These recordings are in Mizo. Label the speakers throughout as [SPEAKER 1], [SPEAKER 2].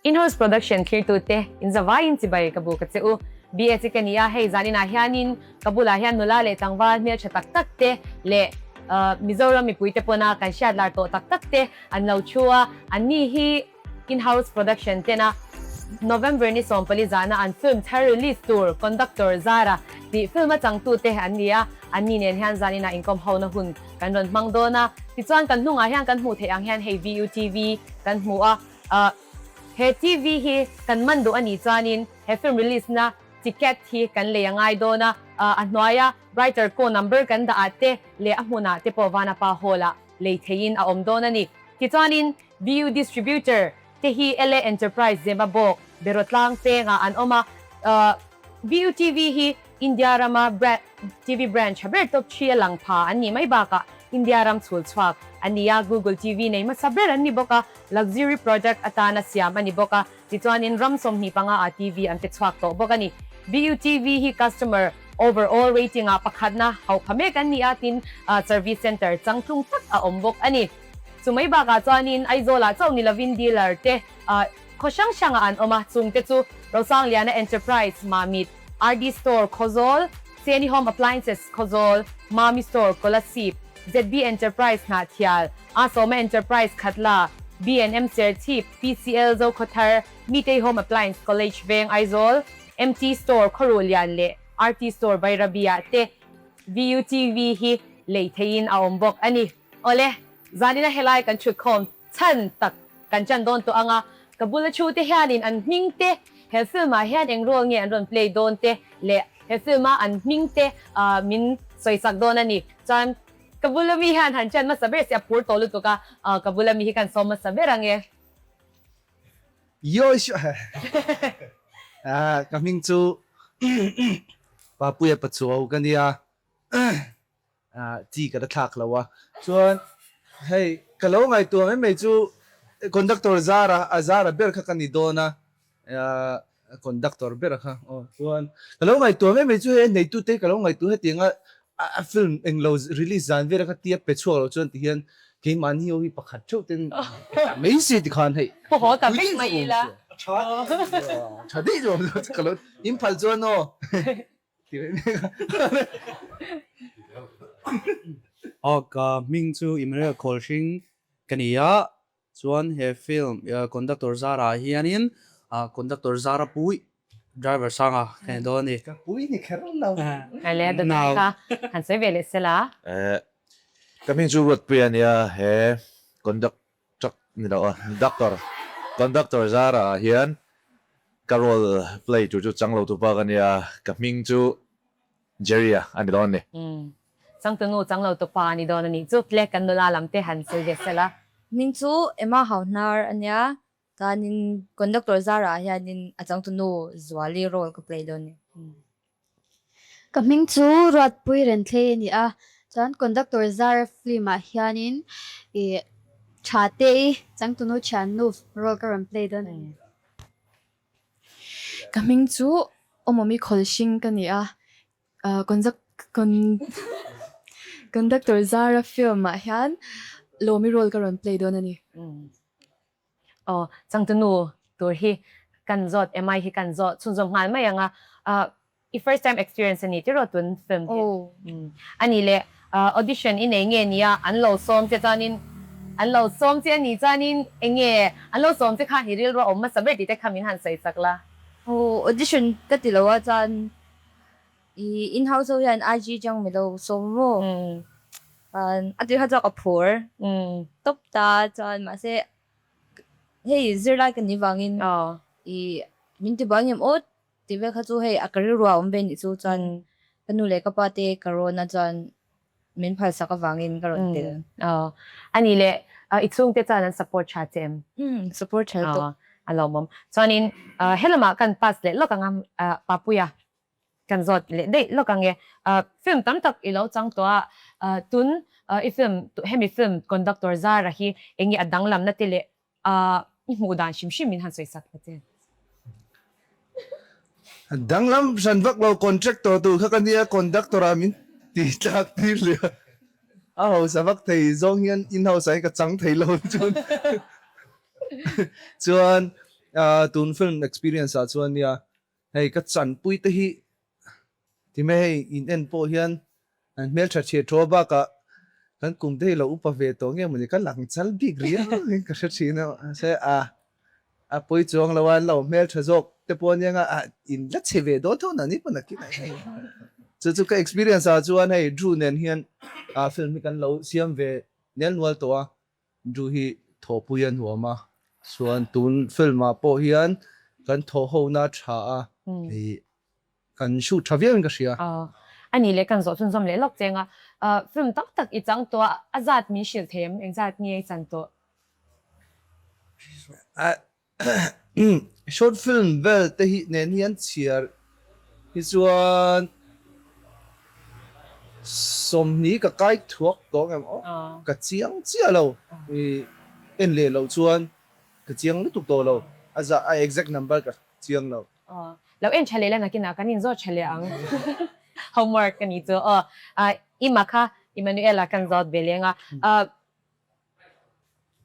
[SPEAKER 1] In-house production thlirtute in zavaiin chibai ka buk a che u. BA chi ka ni a, hei zaninah hianin ka bulah hian nula leh tlangval hmeltha tak tak te leh Mizoram mipuite pawna kan hriat lar tawh tak tak te an lo thu a, anni hi In-house production tena November ni 14 zana an film thar release tur Conductor Zara tih film a changtute an ni a, anni nen hian zaninah inkawm hona hun kan rawn hmang dawn a. Tichuan kan hnungah hian kan hmuh theih ang hian hei VUTV kan hmu a, ahh he TV hi kan man duh a nih chuanin he film release na ticket hi kan lei a ngai dawn a, ahh a hnuaia writer co number kan dah ah te leh a hmunah te pawh Vanapa Hall ah lei theihin a awm dawn a ni. Tichuanin VU Distributor te hi LA Enterprise Zemabawk, Berawtlang pengah an awm a. VUTV hi India rama TV brand tha ber top thi a lang pha an nih mai bakah India ram chhul chhuak a ni a, Google TV nei hmasa ber an ni bawk a, luxury product atana siam a ni bawk a, tichuanin ram 25 ah TV an pe chhuak tawh bawk a ni. VUTV hi customer overall rating ah pakhatna hauh pha mek an ni a, tin service center changtlung tak a awm bawk a ni. Chu mai bakah chuanin Aizawlah chauh ni lovin dealer te khaw hrang hrangah an awm a, chungte chu Rosangliana Enterprise, Mamit, RD Store, Khawzawl, Seni Home Appliances, Khawzawl, Mami Store, Kolasib, ZB Enterprise, Hnahthial, Asawma Enterprise, Khatla, B&M Serchhip, PCL Zokhawthar, Mitei Home Appliance, College Veng, Aizawl, MT Store, Khawruhlian leh RT Store, Bairabi-ah te VUTV hi lei theihin a awm bawk a ni. Awle, zanina helai kan thutkhawm chhan tak kan chan dawn tawh ang a, ka bula thu te hianin an hming te, he film ah hian eng role nge an rawn play dawn te leh he film a an hming te min sawisak dawn a ni. Chuan ka bula mi hian han chan hmasa ber si a phur tawh lutuk a, ka bula mi hi kan sawm hmasa ber ang e.
[SPEAKER 2] Yosh ka hming chu Papuia Pachuau ka nia. Chi ka la thlak lo a. Chuan hei ka lo ngaihtuah mai mai chu conductor Zara a Zara ber kha ka ni dawn a, conductor ber kha aw. Chuan ka lo ngaihtuah mai mai chu hei a neitute ka lo ngaihtuah hetiang a a film englo release zan vel a kha tia pe chhuak lo chuan tihian keimahni ho hi pakhat theuh ten mai se tikhan hei.
[SPEAKER 1] Pu haw ta vek mai ila.
[SPEAKER 2] Tha daih chu awm lo ka lo inphal chuan aw.
[SPEAKER 3] Aw ka hming chu Imre Khawlhring ka ni a, chuan he film conductor Zara ah hianin conductor Zara pui driver sanga ka ni dawn a ni.
[SPEAKER 2] Ka pui ni kher lo.
[SPEAKER 1] Ale dawt kha han sawi ve leh sela.
[SPEAKER 4] Ka hming chu Ruatpuia a nia, he conduct Truck ni lo a, Doctor, Conductor Zara ah hian ka role play tur chu chang lo tu pa ka nia, ka hming chu Jerry a a ni dawn a ni.
[SPEAKER 1] Umm, changtu nu chang lo tu pa a ni dawn a nih chu, tle kan nula lam te han sawi ve sela.
[SPEAKER 5] Hming chu Emma Hauhnar a nia, chuanin Conductor Zara ah hianin a changtu nu Zuali role ka play dawn a ni.
[SPEAKER 6] Ka hming chu Ruatpui Renthlei a ni a, chuan Conductor Zara film ah hianin ih tha te i changtunu thiannu role ka rawn play dawn a ni.
[SPEAKER 7] Ka hming chu Awmawmi Khawlhring ka ni a, Conductor Zara film ah hian Lawmi role ka rawn play dawn a ni.
[SPEAKER 1] Aw, changtunu tur hi kan zawt em ai hi kan zawt chhunzawm nghal mai ang a, i first time experience a ni tiraw tun film hi? A nih leh audition i nei nge nia an lo sawm che chuanin an lo sawm che a nih chuanin eng nge an lo sawm che khan i rilru a awm hmasa ber tih te kha min han sawi chak la.
[SPEAKER 5] Aw, audition ka ti lo a chuan I in-house ho hian IG chang mi lo sawm maw? A tir kha chuan ka phur tawp ta chuan mahse hei zirlai ka nih vangin i min ti buai ngem aw tih vel kha chu hei a ka rilru a awm ve nih chu chuan ka nu leh ka pa te ka rawn a chuan min phalsak avangin ka rawn tel.
[SPEAKER 1] A nih leh i chhungte chuan an support tha che em?
[SPEAKER 5] Support tha lutuk.
[SPEAKER 1] A lawmawm. Chuanin helamah kan pass leh lawk ang a Papuia. Kan zawt leh daih lawk ang e. Film tam tak i lo chang tawh a, tun i film, hemi film Conductor Zara hi eng nge a danglamna te leh i hmuh dan hrim hrim min han sawi sak ta che.
[SPEAKER 2] Danglam hran vak lo, contractor tur kha ka nia, conductor ah min ti tlak tir leh a, a hausa vak thei zawng hian in hausa hi ka chang thei lo chuan chuan. Tun film experience ah chuan nia hei ka chanpui te hi time hei in en pawh hian an hmeltha thiah thaw bakah kan kum te hi lo upa ve tawh nge mawni ka lang chal bik riau in ka hre thin a mahse a a pawi chuang lo a an lo hmeltha zawk te pawh ania nga ah in la chhe ve dawn tho na ni pawn a kinah hian chu chu ka experience ah chuan hei Drew nen hian film hi kan lo siam ve nel nual tawh a. Drew hi thawhpui a nuam a, chuan tun film ah pawh hian kan thawh ho na tha a, ih kan shoot tha viau in ka hria.
[SPEAKER 1] A nih leh kan zawh chhunzawm leh lawk cheng a, film tam tak i chang tawh a, a zat min hrilh thei em? Engzat nge i chan tawh?
[SPEAKER 2] Short film vel te hi nen hian chhiar hi chuan 20 ka kai thuak tawh ang em aw ka chiang chiah lo i en leh loh chuan ka chiang lutuk tawh lo a zah a exact number ka chiang lo.
[SPEAKER 1] Lo en tha leh la nakinah kan inzawt tha leh ang homework ka ni chu aw Ima kha Emmanuel-a kan zawt ve leng a.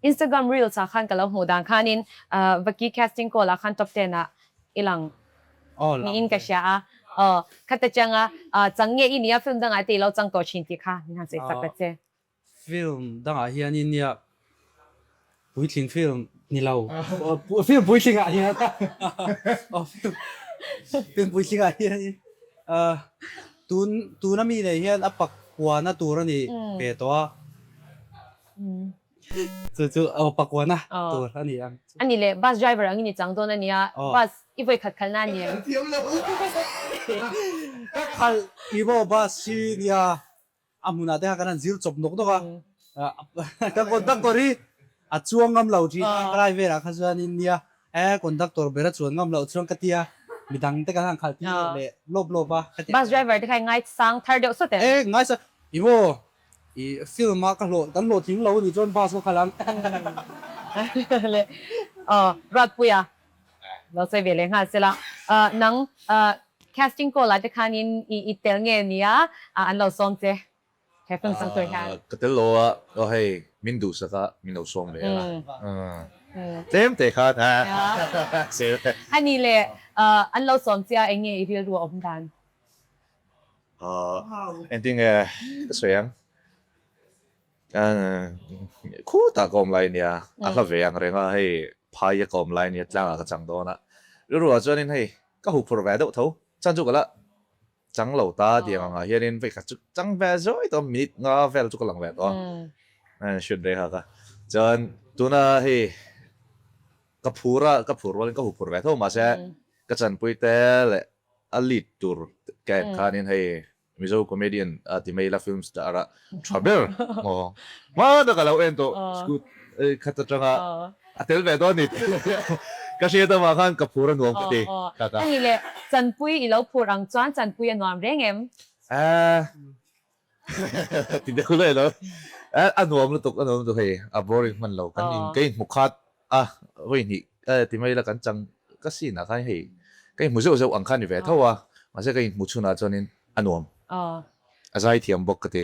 [SPEAKER 1] Instagram reels ah khan ka lo hmuh dan khanin Vaki casting call ah khan top ten ah i lang niin ka hria a, aw khata changa chang nge i nia film dangah te i lo chang tawh thin tih kha min han sawi sak ta che.
[SPEAKER 3] Film dangah hianin nia puitling film ni lo, film puitling ah hian aw film puitling ah hianin tun tuna mi nei hian a pakuana tur a ni ve tawh a. Chu chu aw pakuana tur a ni ang.
[SPEAKER 1] A ni le, bus driver angin i chang dawn a nia, bus i vawi khat khalhna a ni em?
[SPEAKER 3] Ka khalh i maw bus hi nia, a hmunah te kha kan han zir chawp nawk nawk a, ka conductor hi a chuang ngam lo tih ka lai velah kha chuanin nia, e conductor ber a chuan ngam loh chuan ka tia, midang te kan han khalh tir leh lawp lawp a.
[SPEAKER 1] Bus driver te kha i ngaisang thar deuh sawt em?
[SPEAKER 3] E ngaisang, i maw I film a ka hlawh kan hlawhtling lo anih chuan bus ka khalh ang.
[SPEAKER 1] Le aw Ruatpuia lo sawi ve leh nghal sela. Nang casting call ah te khanin i i tel nge nia an lo sawm che he film chang tur hian.
[SPEAKER 4] Ka tel lo a aw hei min duhsak a min lo sawm ve a tlem te khan a
[SPEAKER 1] Ani leh an lo sawm che a eng nge i rilru a awm dan?
[SPEAKER 4] Engtin nge ka sawi ang? Khutah ka awm lai ania, a hla ve ang reng a, hei phaia ka awm lai ania, tlangah ka chang dawn a. Rilruah chuanin hei ka huphurh ve deuh tho, chan chu ka la chang lo ta tih ang angah hianin vei khat chu chang ve zawi tawh a, minute nga vel chu ka lang ve tawh a, shoot rei hak a. Chuan tuna hei ka phur a, ka phur rualin ka huphurh ve tho mahse ka chanpui te leh A lead tur ka en khanin hei Mizo comedian a ti mai la film star a tha ber maw hma tak a lo en tawh scoot khat atanga a tel ve dawn ni ka hriat avang khan ka phur a nuam ka ti
[SPEAKER 1] tak a. Ani leh Chanpui i lo phur ang chuan Chanpui a nuam reng em?
[SPEAKER 4] Ti deuh leh lo. A nuam lutuk a nuam lutuk hei a boring hman lo kan in ka inhmu khat a vawi hnih ti mai ila kan chang ka scene ah khan hei ka inhmu zeuh zeuh ang kha ni ve tho a mahse ka inhmu chhunah chuanin a nuam a zai thiam bawk ka ti.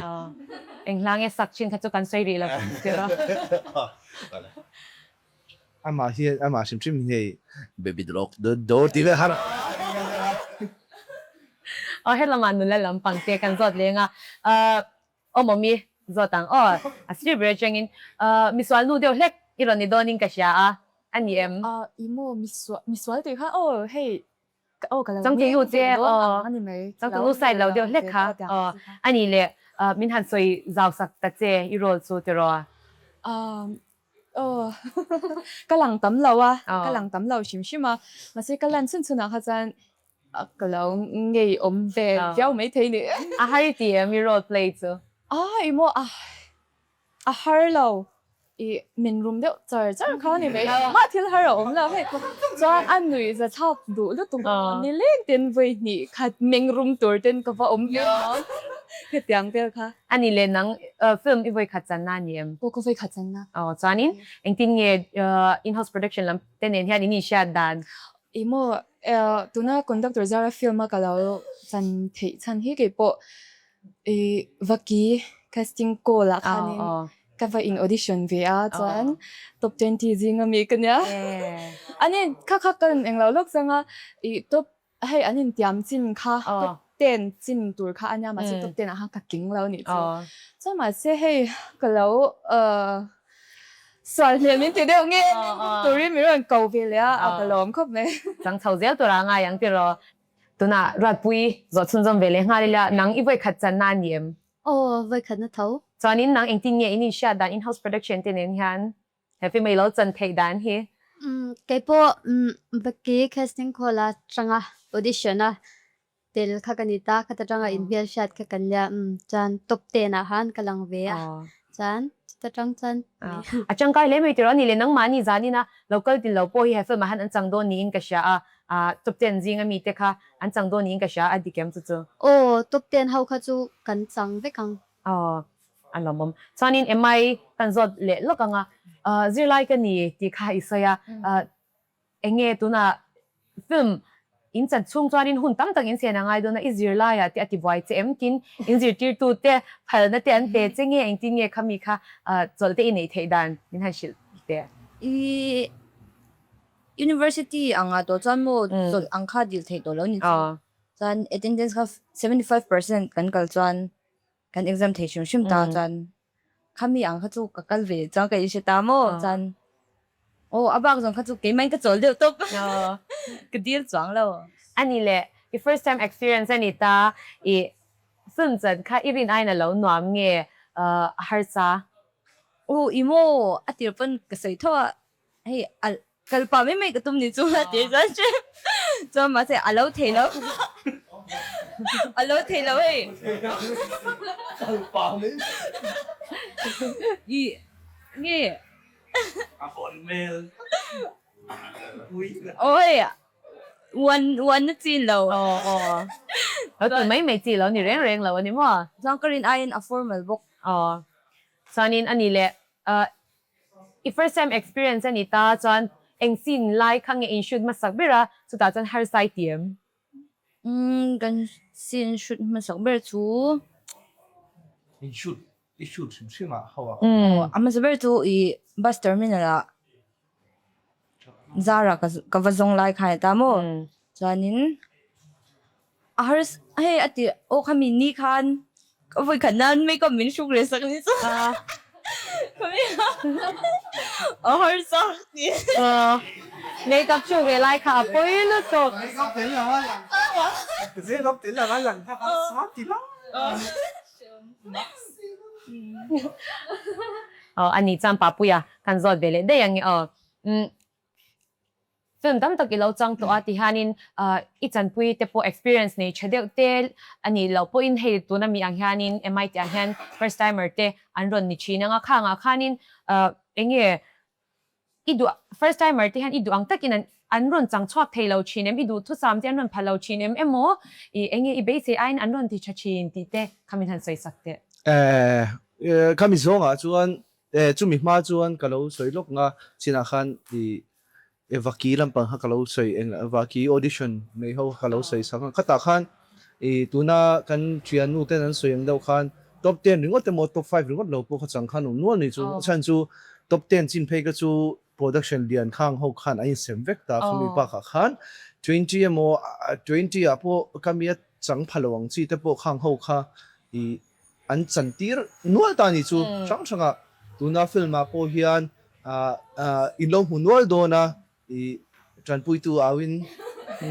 [SPEAKER 1] Eng hla nge sak thin kha chu kan sawi rih lo tiraw.
[SPEAKER 2] Amah hian amah hrim hrim hi hei baby lock the door tih vel khan
[SPEAKER 1] Aw helamah nula lampang te kan zawt leng a, aw mawmi zawt ang aw a sir ber atangin misual nu deuh hlek i rawn ni dawnin ka hria a, a ni em?
[SPEAKER 7] Ih maw misual tih kha aw hei aw ka lo
[SPEAKER 1] Changtu nu che aw changtu nu side lo deuh hlek kha aw a ni leh min han sawi zau sak ta che i role chu tiraw?
[SPEAKER 7] Aw ka lang tam lo a, ka lang tam lo hrim hrim a, mahse ka lan chhun chhunah kha chuan ka lo ngeiawm ve viau maithei ni.
[SPEAKER 1] A har i ti em i role play chu?
[SPEAKER 7] A i maw a a har lo i min rum deuh char char kha ni mai, mah thil har a awm lo hei chuan a nuih za thlak duh lutuk ni leng ten vawi hnih khat meng rum tur ten ka va awm ve ang hetiang vel kha.
[SPEAKER 1] A ni leh nang film i vawi khat channa a ni em?
[SPEAKER 7] Aw ka vawi khat channa.
[SPEAKER 1] Aw chuanin engtin nge in-house production lam te nen hian in inhriat dan?
[SPEAKER 7] Ih maw tuna conductor zara film a ka lo chan theih chhan hi kei pawh ih vaki casting call ah khanin ka va in audition ve a chuan top 20 zinga mi ka nia. An in kha kha ka eng lo lawk chang a ih top hei an in tiam chin kha top ten chin tur kha a nia mahse top ten ah khan ka tling lo nih chu. Chuan mahse hei ka lo sual hmel min ti deuh nge turin min rawn ko ve leh a, a ka lawm khawp mai.
[SPEAKER 1] Chang chho zel tur a ngai ang tiraw. Tunah Ruatpui zawh chhunzawm ve leh nghal ila nang i vawikhat channa a ni em?
[SPEAKER 6] Aw, vawikhatna tho.
[SPEAKER 1] Chuanin nang engtin nge in inhriat dan in-house production te nen hian he film a i lo chan theih dan hi?
[SPEAKER 6] Umm, keipawh Baki casting call a tanga audition a tel kha ka ni ta, khata tanga inhmel hriat kha kan nia, umm chuan top ten ah khan ka lang ve a, chuan chuta tang chuan.
[SPEAKER 1] A tangkai hle mai tiraw, ni leh nangmahni zanina lo kal tin lo pawh hi he film ah hian an chang dawn niin ka hria a, Ah, top ten zinga mite kha an chang dawn niin ka hria a, dik em chu chu?
[SPEAKER 6] Aw, top ten ho kha chu kan chang vek ang.
[SPEAKER 1] Aw, a lawmawm. Chuanin MI kan zawt leh lawk ang a, zirlai ka ni tih kha i sawi a, eng nge tunah film in chan chhung chuanin hun tam tak in sian a ngai dawn a, i zirlaiah te a ti buai che em? Tin, in zirtirtute phalna te an pe che nge engtin nge kha mi kha chawlh te i neih theih dan min han hrilh teh?
[SPEAKER 5] I University anga tawh chuan maw chawlh ang kha dil theih tawh lo ni chu. Chuan attendance kha 75% kan kal chuan kan exam thei hrim hrim ta chuan khami ang kha chu ka kal ve chuan ka inhre ta maw chuan aw a bak zawng kha chu keimah in ka chawl deuh tawp ka dil chuang lo.
[SPEAKER 1] Ani leh i first time experience a ni ta i film chan kha i rin aiin a lo nuam nge a harsa?
[SPEAKER 5] Aw i maw a tir pawn ka sawi tho a Hei a kal pah mai mai ka tum ni chu a ti chuan chuan mahse a lo thei lo a lo thei lo hei
[SPEAKER 2] kal pah mai
[SPEAKER 5] i nge
[SPEAKER 2] a hawn hmel
[SPEAKER 5] aw hei uan uan na chin lo
[SPEAKER 1] aw aw lo ti mai mai chi lo ni reng reng lo a ni maw
[SPEAKER 5] chuan ka rin aiin a formal bawk
[SPEAKER 1] aw chuanin a ni leh I first time experience a ni ta chuan eng scene lai kha nge in shoot hmasak ber a, chutah chuan harsa i ti em?
[SPEAKER 5] Umm kan scene shoot hmasak ber chu.
[SPEAKER 2] In shoot, i shoot hrim hrim ah ho ah.
[SPEAKER 5] A hmasa ber chu i bus terminal ah Zara ka va zawng lai kha a ni ta maw? Chuanin A har hei a ti aw khami ni khan ka vawi khat nan makeup min hruk leh sak ni chu khami a har sak ti.
[SPEAKER 1] Makeup hruk leh lai kha a pawi lutuk.
[SPEAKER 2] Makeup tel lo a lang makeup tel lo a lang kha a sa ti lai.
[SPEAKER 1] Aw a ni chuan Papuia kan zawt ve leh daih ang e aw. Film tam tak i lo chang tawh a ti hianin i chanpui te pawh experience nei tha deuh te a nih loh pawhin hei tuna mi ang hianin MIT ang hian first timer te an rawn ni thin ang a, khangah khanin eng nge i duh first timer te hian i duh ang takin an an rawn chang chhuak thei lo thin em, i duhthusam te an rawn pha lo thin em emaw i eng nge i beisei aiin an rawn ti tha thin tih te kha min han sawi sak teh.
[SPEAKER 2] Khami zawngah chuan E, chumi hma chuan ka lo sawi lawk nga, chinah khan i e vaki lampang kha ka lo sawi eng vaki audition nei ho kha ka lo sawi sak a, khatah khan i tuna kan thiannu ten an sawi ang deuh khan top ten ringawt emaw top five ringawt lo pawh kha chang khan awm nual ni chu, a chhan chu top ten chin phei kha chu production lian khang ho khan an insem vek ta khami bakah khan 20 emaw 20 ah pawh ka mi a chang pha lo ang chi te pawh khang ho kha i An chantir nual ta ni chu hrang hrang a, tuna film ah pawh hian in lo hmu nual dawn a, i tanpuitu au in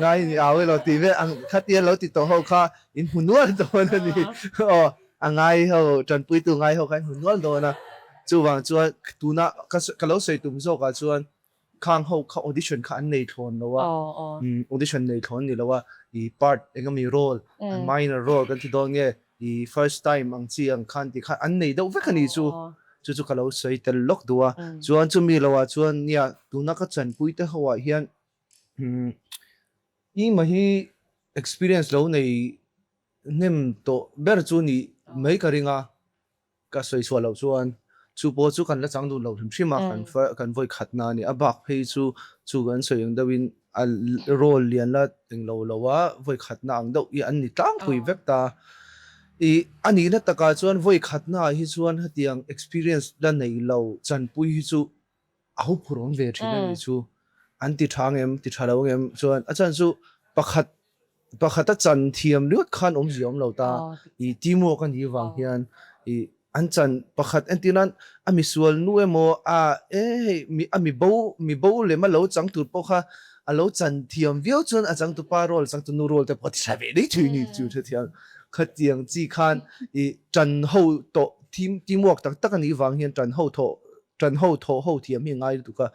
[SPEAKER 2] ngai ni au elaw tih vel ang khatia lo ti tawh ho kha in hmu nual dawn a ni aw, a ngai ho tanpuitu ngai ho kha in hmu nual dawn a, chuvang chuan tuna ka lo sawi tum zawk ah chuan Khang ho kha audition kha an nei thlawn lo a, audition nei thlawn ni lo a, i part eng ami role, minor role kan ti dawn nge, i first time ang chi ang khan tih khan an nei deuh vek a ni chu, chu chu ka lo sawi tel lawk duh a. Chuan chumi lo ah chuan nia tuna ka chanpui te ho ah hian Ima hi experience lo nei hnem tawh ber chu nih mai ka ring a. Ka sawi chhuah loh chuan chu pawh chu kan la chang dun lo hrim hrim a, kan kan vawi khatna a ni. A bak phei chu chu kan sawi ang deuhin a role lian la eng lo lo a, vawi khatna ang deuh hi an ni tlangpui vek ta. I a nihna takah chuan vawi khatna ah hi chuan hetiang experience la nei lo chanpui hi chu a ho phur awm ve thin a nih chu. an ti tha ngem ti tha lo ngem chuan a chhan chu pakhat pakhat a chan thiam riawt khan awmzia awm lo ta i teamwork a nih vang hian i an chan pakhat entir nan a misual nu emaw a e hei mi a mi bo mi bo lem a lo chang tur pawh kha a lo chan thiam viau chuan a changtupa role changtunu role te pawh a ti tha ve daih thin ni chu hrethiam khatiang chi khan i tan ho tawh team teamwork tak tak a nih vang hian tan ho thawh tan ho thawh ho thiam hi a ngai lutuk a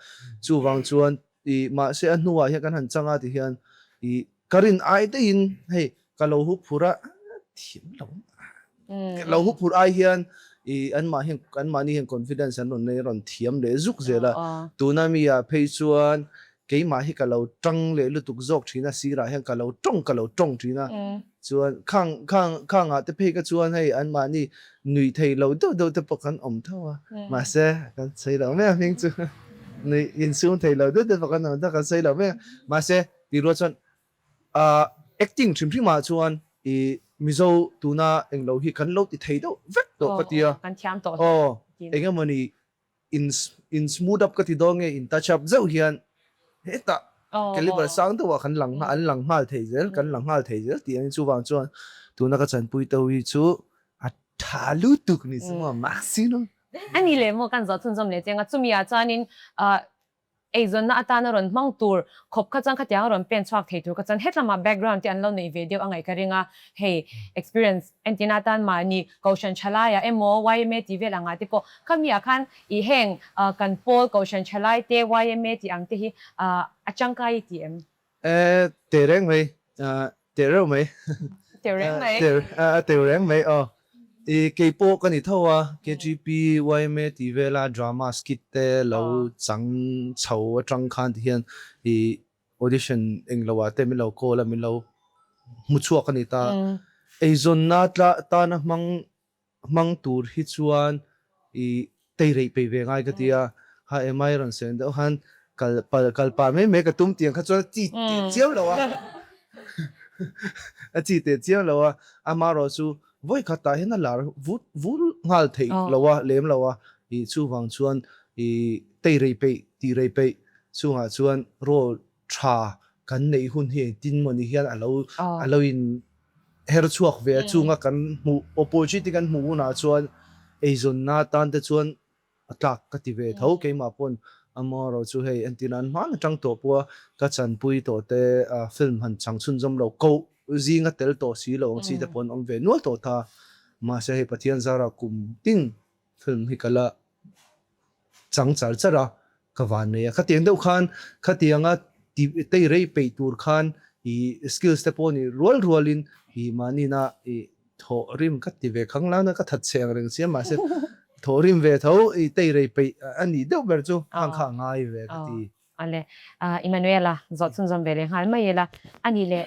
[SPEAKER 2] chuvang chuan i mahse a hnuah hian kan han chang a ti hian i ka rin ai daihin hei ka lo hup phur a thiam lo lo hup phur ai hian i anmah hian anmahni hian confidence an rawn nei rawn thiam leh zuk zel a tuna mi ah phei chuan keimah hi ka lo tang leh lutuk zawk thin a sirah hian ka lo tawng ka lo tawng thin a chuan khang khang khang ah te phei ka chuan hei anmahni nui thei lo deuh deuh te pawh kan awm tho a mahse kan sawi lo mai a hming chu nui insum thei lo deuh deuh pawh kan awm tho kan sawi lo mai a mahse tih rual chuan Ahh acting hrim hrim ah chuan i Mizo tuna englo hi kan lo ti thei deuh vek tawh ka tia.
[SPEAKER 1] Kan thiam tawh
[SPEAKER 2] Aw eng emawni in in smooth up ka ti dawn nge in touch up zeuh hian hetah caliber sang deuh ah kan lang an lang nghal thei zel kan lang nghal thei zel tih ang chuvang chuan tuna ka chanpui to hi chu a tha lutuk ni chu maw maximum.
[SPEAKER 1] A ni leh maw kan zawh chhunzawm leh chiang a chumi ah chuanin ahh Eizawnna atana rawn hmang tur khawp kha chuan khatiang a rawn pen chhuak thei tur kha chuan hetlama background te an lo neih ve deuh a ngaih ka ring a, hei experience entina atan mahni Kohhran Thalaiah emaw yma tih vel angah te pawh khami ah khan ih heng kan pawl Kohhran Thalai te yma tih ang te hi a tangkai i ti em?
[SPEAKER 2] E, teh reng mai, teh reuh mai.
[SPEAKER 1] Teh reng mai.
[SPEAKER 2] Teh reng mai aw. I kei pawh ka ni tho a, KGP, yma tih vela drama skit te lo chang chho atang khan ti hian i audition englo ah te min lo call a, min lo hmu chhuak a ni ta. Eizawnna tana hmang hmang tur hi chuan i tei reih peih ve ngai ka ti a, ha emai rawn sawi deuh khan kal pal kal pah mai mai ka tum tiang kha chuan a chi teh chiam lo a, a chi teh chiam lo a, amaherawh chu vawi khat ah hian a lar vut vul nghal theih lo a lem lo a, i chuvang chuan i tei reih peih tih reih peih chungah chuan role tha kan neih hun hi engtin maw ni hian a lo a lo in her chhuak ve a chunga kan hmuh opportunity kan hmuh hunah chuan eizawnna tan te chuan a tlak ka ti ve tho keimah pawn amaherawh chu hei entirna an hman atang tawh pawha ka chanpui tawh te film han chang chhunzawm lo koh zinga tel tawh si lo ang chi te pawh an awm ve nual tawh ta mahse hei Pathian zara kum tin film hi ka la chang char char a, ka van nei a. Khatiang deuh khan khatianga ti tei rei peih tur khan i skills te pawh nih rual rualin i mahnina i thawh rim ka ti ve khang lang na ka that chhe ang reng sia mahse thawh rim ve tho i tei rei peih a nih deuh ber chu khang kha a ngai ve ka ti.
[SPEAKER 1] Ale Emmanuela zawh chhunzawm ve leh nghal mai ila a nih leh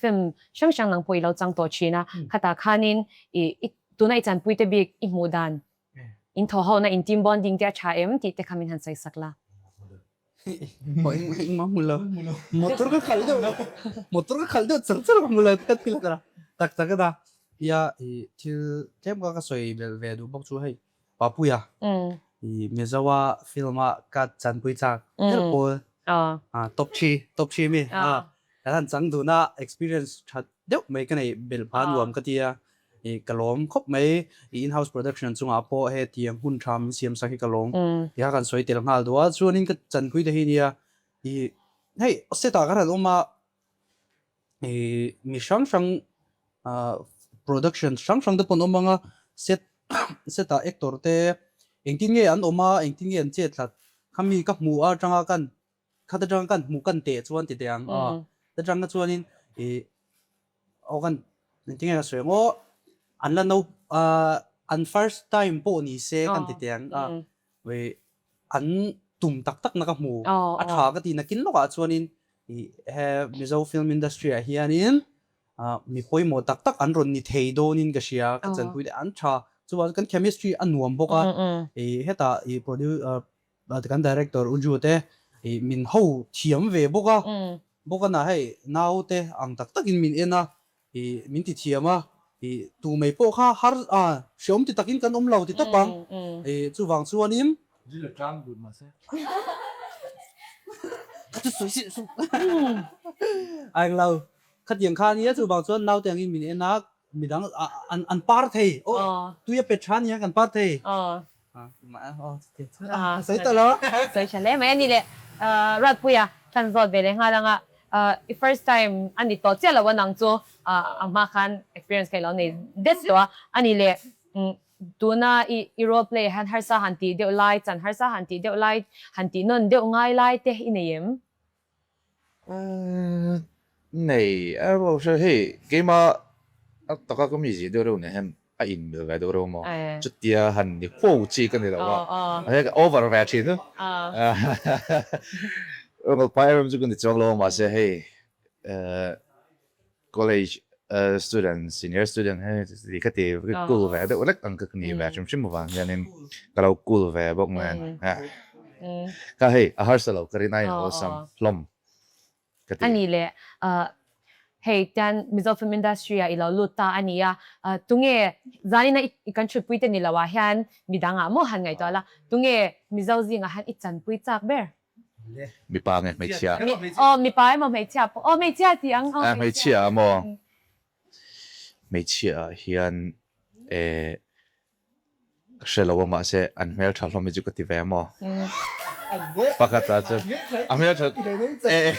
[SPEAKER 1] film hrang hrang nang pawh i lo chang tawh thin a, khatah khanin i tuna i chanpui te bik i hmuh dan In thaw ho na in team bonding te a tha em tih te kha min han sawi sak la.
[SPEAKER 3] Engmah hmu lo. Motor ka khalh deuh motor ka khalh deuh char char ka hmu lo tlat thil a tak tak a nia i thil tlem ka ka sawi belh ve duh bawk chu hei Papuia i Mizoa film a ka chanpui chak ber pawl top three top three mi kan han chang dun a experience tha deuh mai ka nei belh pha nuam ka tia I ka lawm khawp mai. I in-house production chungah pawh hetiang hun tha min siam sak hi ka lawm tih kha kan sawi tel nghal duh a. Chuanin ka chanpui te hi nia i hei set ah khan an awm a, i mi hrang hrang production hrang hrang te pawh an awm ang a, set set ah actor te engtin nge an awm a, engtin nge an chet hlat khami ka hmuh atanga kan khat atanga kan hmuh kan teh chuan ti teh ang a, atanga chuanin i Aw kan engtin nge ka sawi ang aw an la no an first time pawh ni se kan ti teh ang a an tum tak tak na ka hmu a tha ka ti nakin lawkah chuanin ih he Mizo film industry ah hianin mi pawimawh tak tak an rawn ni thei dawnin ka hria ka chanpui te an tha chuan kan chemistry a nuam bawk a ih hetah ih producer Kan director U Ju te ih min ho thiam ve bawk a, bawk a na hei nau te ang tak tak in min en a, ih min ti thiam a, ih tu mai pawh kha har a hreawm ti tak in kan awm lo ti tawp ang, ih chuvang chuan in.
[SPEAKER 2] Zil a tlang dun mahse.
[SPEAKER 3] Ka chu sawi si su a eng lo khatiang kha ania chuvang chuan naute angin min en a midang an par thei aw tui a pet tha ania kan par thei
[SPEAKER 2] sawi ta lo.
[SPEAKER 1] Sawi tha hle mai a ni le Ruatpuia kan zawt ve leh nghal anga i first time a ni tawh chiah lo a nang chu a hma khan experience kha i lo nei det tawh a a ni le Tuna i i role play ah hian harsa han tih deuh lai, chan harsa han tih deuh lai, han tih nawn deuh ngai lai te i nei em?
[SPEAKER 4] Nei a ro hre hei keimah a taka ka mi zih deuh reuh nen hian a in mil ve deuh reuh maw? Chutia han ni fo chi ka ni lo a, mahse ka over ve thin chu. Rawngkalpai em em chu ka ni chuang lo a mahse hei College student, senior student hi ti ka ti cool ve deuh lek ang ka ni ve hrim hrim avang hianin ka lo cool ve bawk nen ka hei a harsa lo ka rin aiin a awlsam hlawm ka ti.
[SPEAKER 1] A ni le, hei tian Mizo film industry ah i lo lut ta a ni a, tunge zanina i kan thutpui te ni lo ah hian midang ah maw han ngaihtuah la, tunge Mizo zingah hian i chanpui chak ber?
[SPEAKER 4] Mipa nge hmeichhia?
[SPEAKER 1] Aw mipa emaw hmeichhia pawh. Aw hmeichhia tih ang.
[SPEAKER 4] Aw hmeichhia a maw? Hmeichhia ah hian eh ka hre lo a mahse an hmeltha hlawm hi chu ka ti ve maw? Pakhat ah chuan a hmeltha eh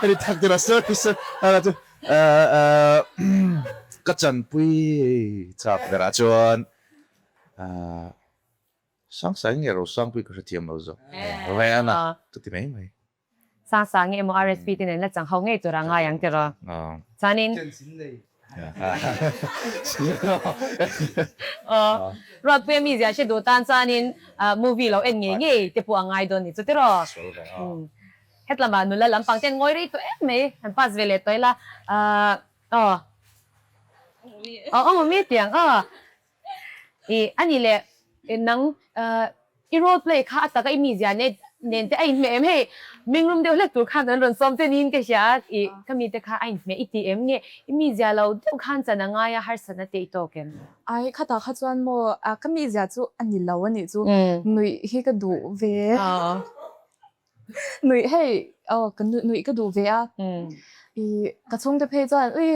[SPEAKER 4] heti tak tirah sir sir ah chu eh ka chanpui chak berah chuan ah Sangsangi nge Rosangpui ka hrethiam lo zawk. Rehana ka ti mai mai.
[SPEAKER 1] Sangsangi emaw RSP te nen la chang ho ngei tur a ngai ang tiraw. Chuanin Aw Ruatpuia mizia hre duh tan chuanin movie lo en ngei ngei te pawh a ngai dawn ni chu tiraw. Hetlama nula lampang ten ngawi rei tawh em mai han pass ve leh tawh ila. Aw Aw aw mi tiang aw. I a ni le, nang i role play kha a taka i mizia nen nen te a inhmeh em hei, mingrum deuh hlek tur khan an rawn sawm che niin ka hria a, i ka mite kha a inhmeh i ti em nge i mizia lo deuh khan chan a ngai a harsatna te i tawk em?
[SPEAKER 7] Ai khatah kha chuan maw ka mizia chu a ni lo a nih chu, nuih hi ka duh ve. Nuih hei aw ka nuih ka duh ve a i ka chhungte phei chuan ui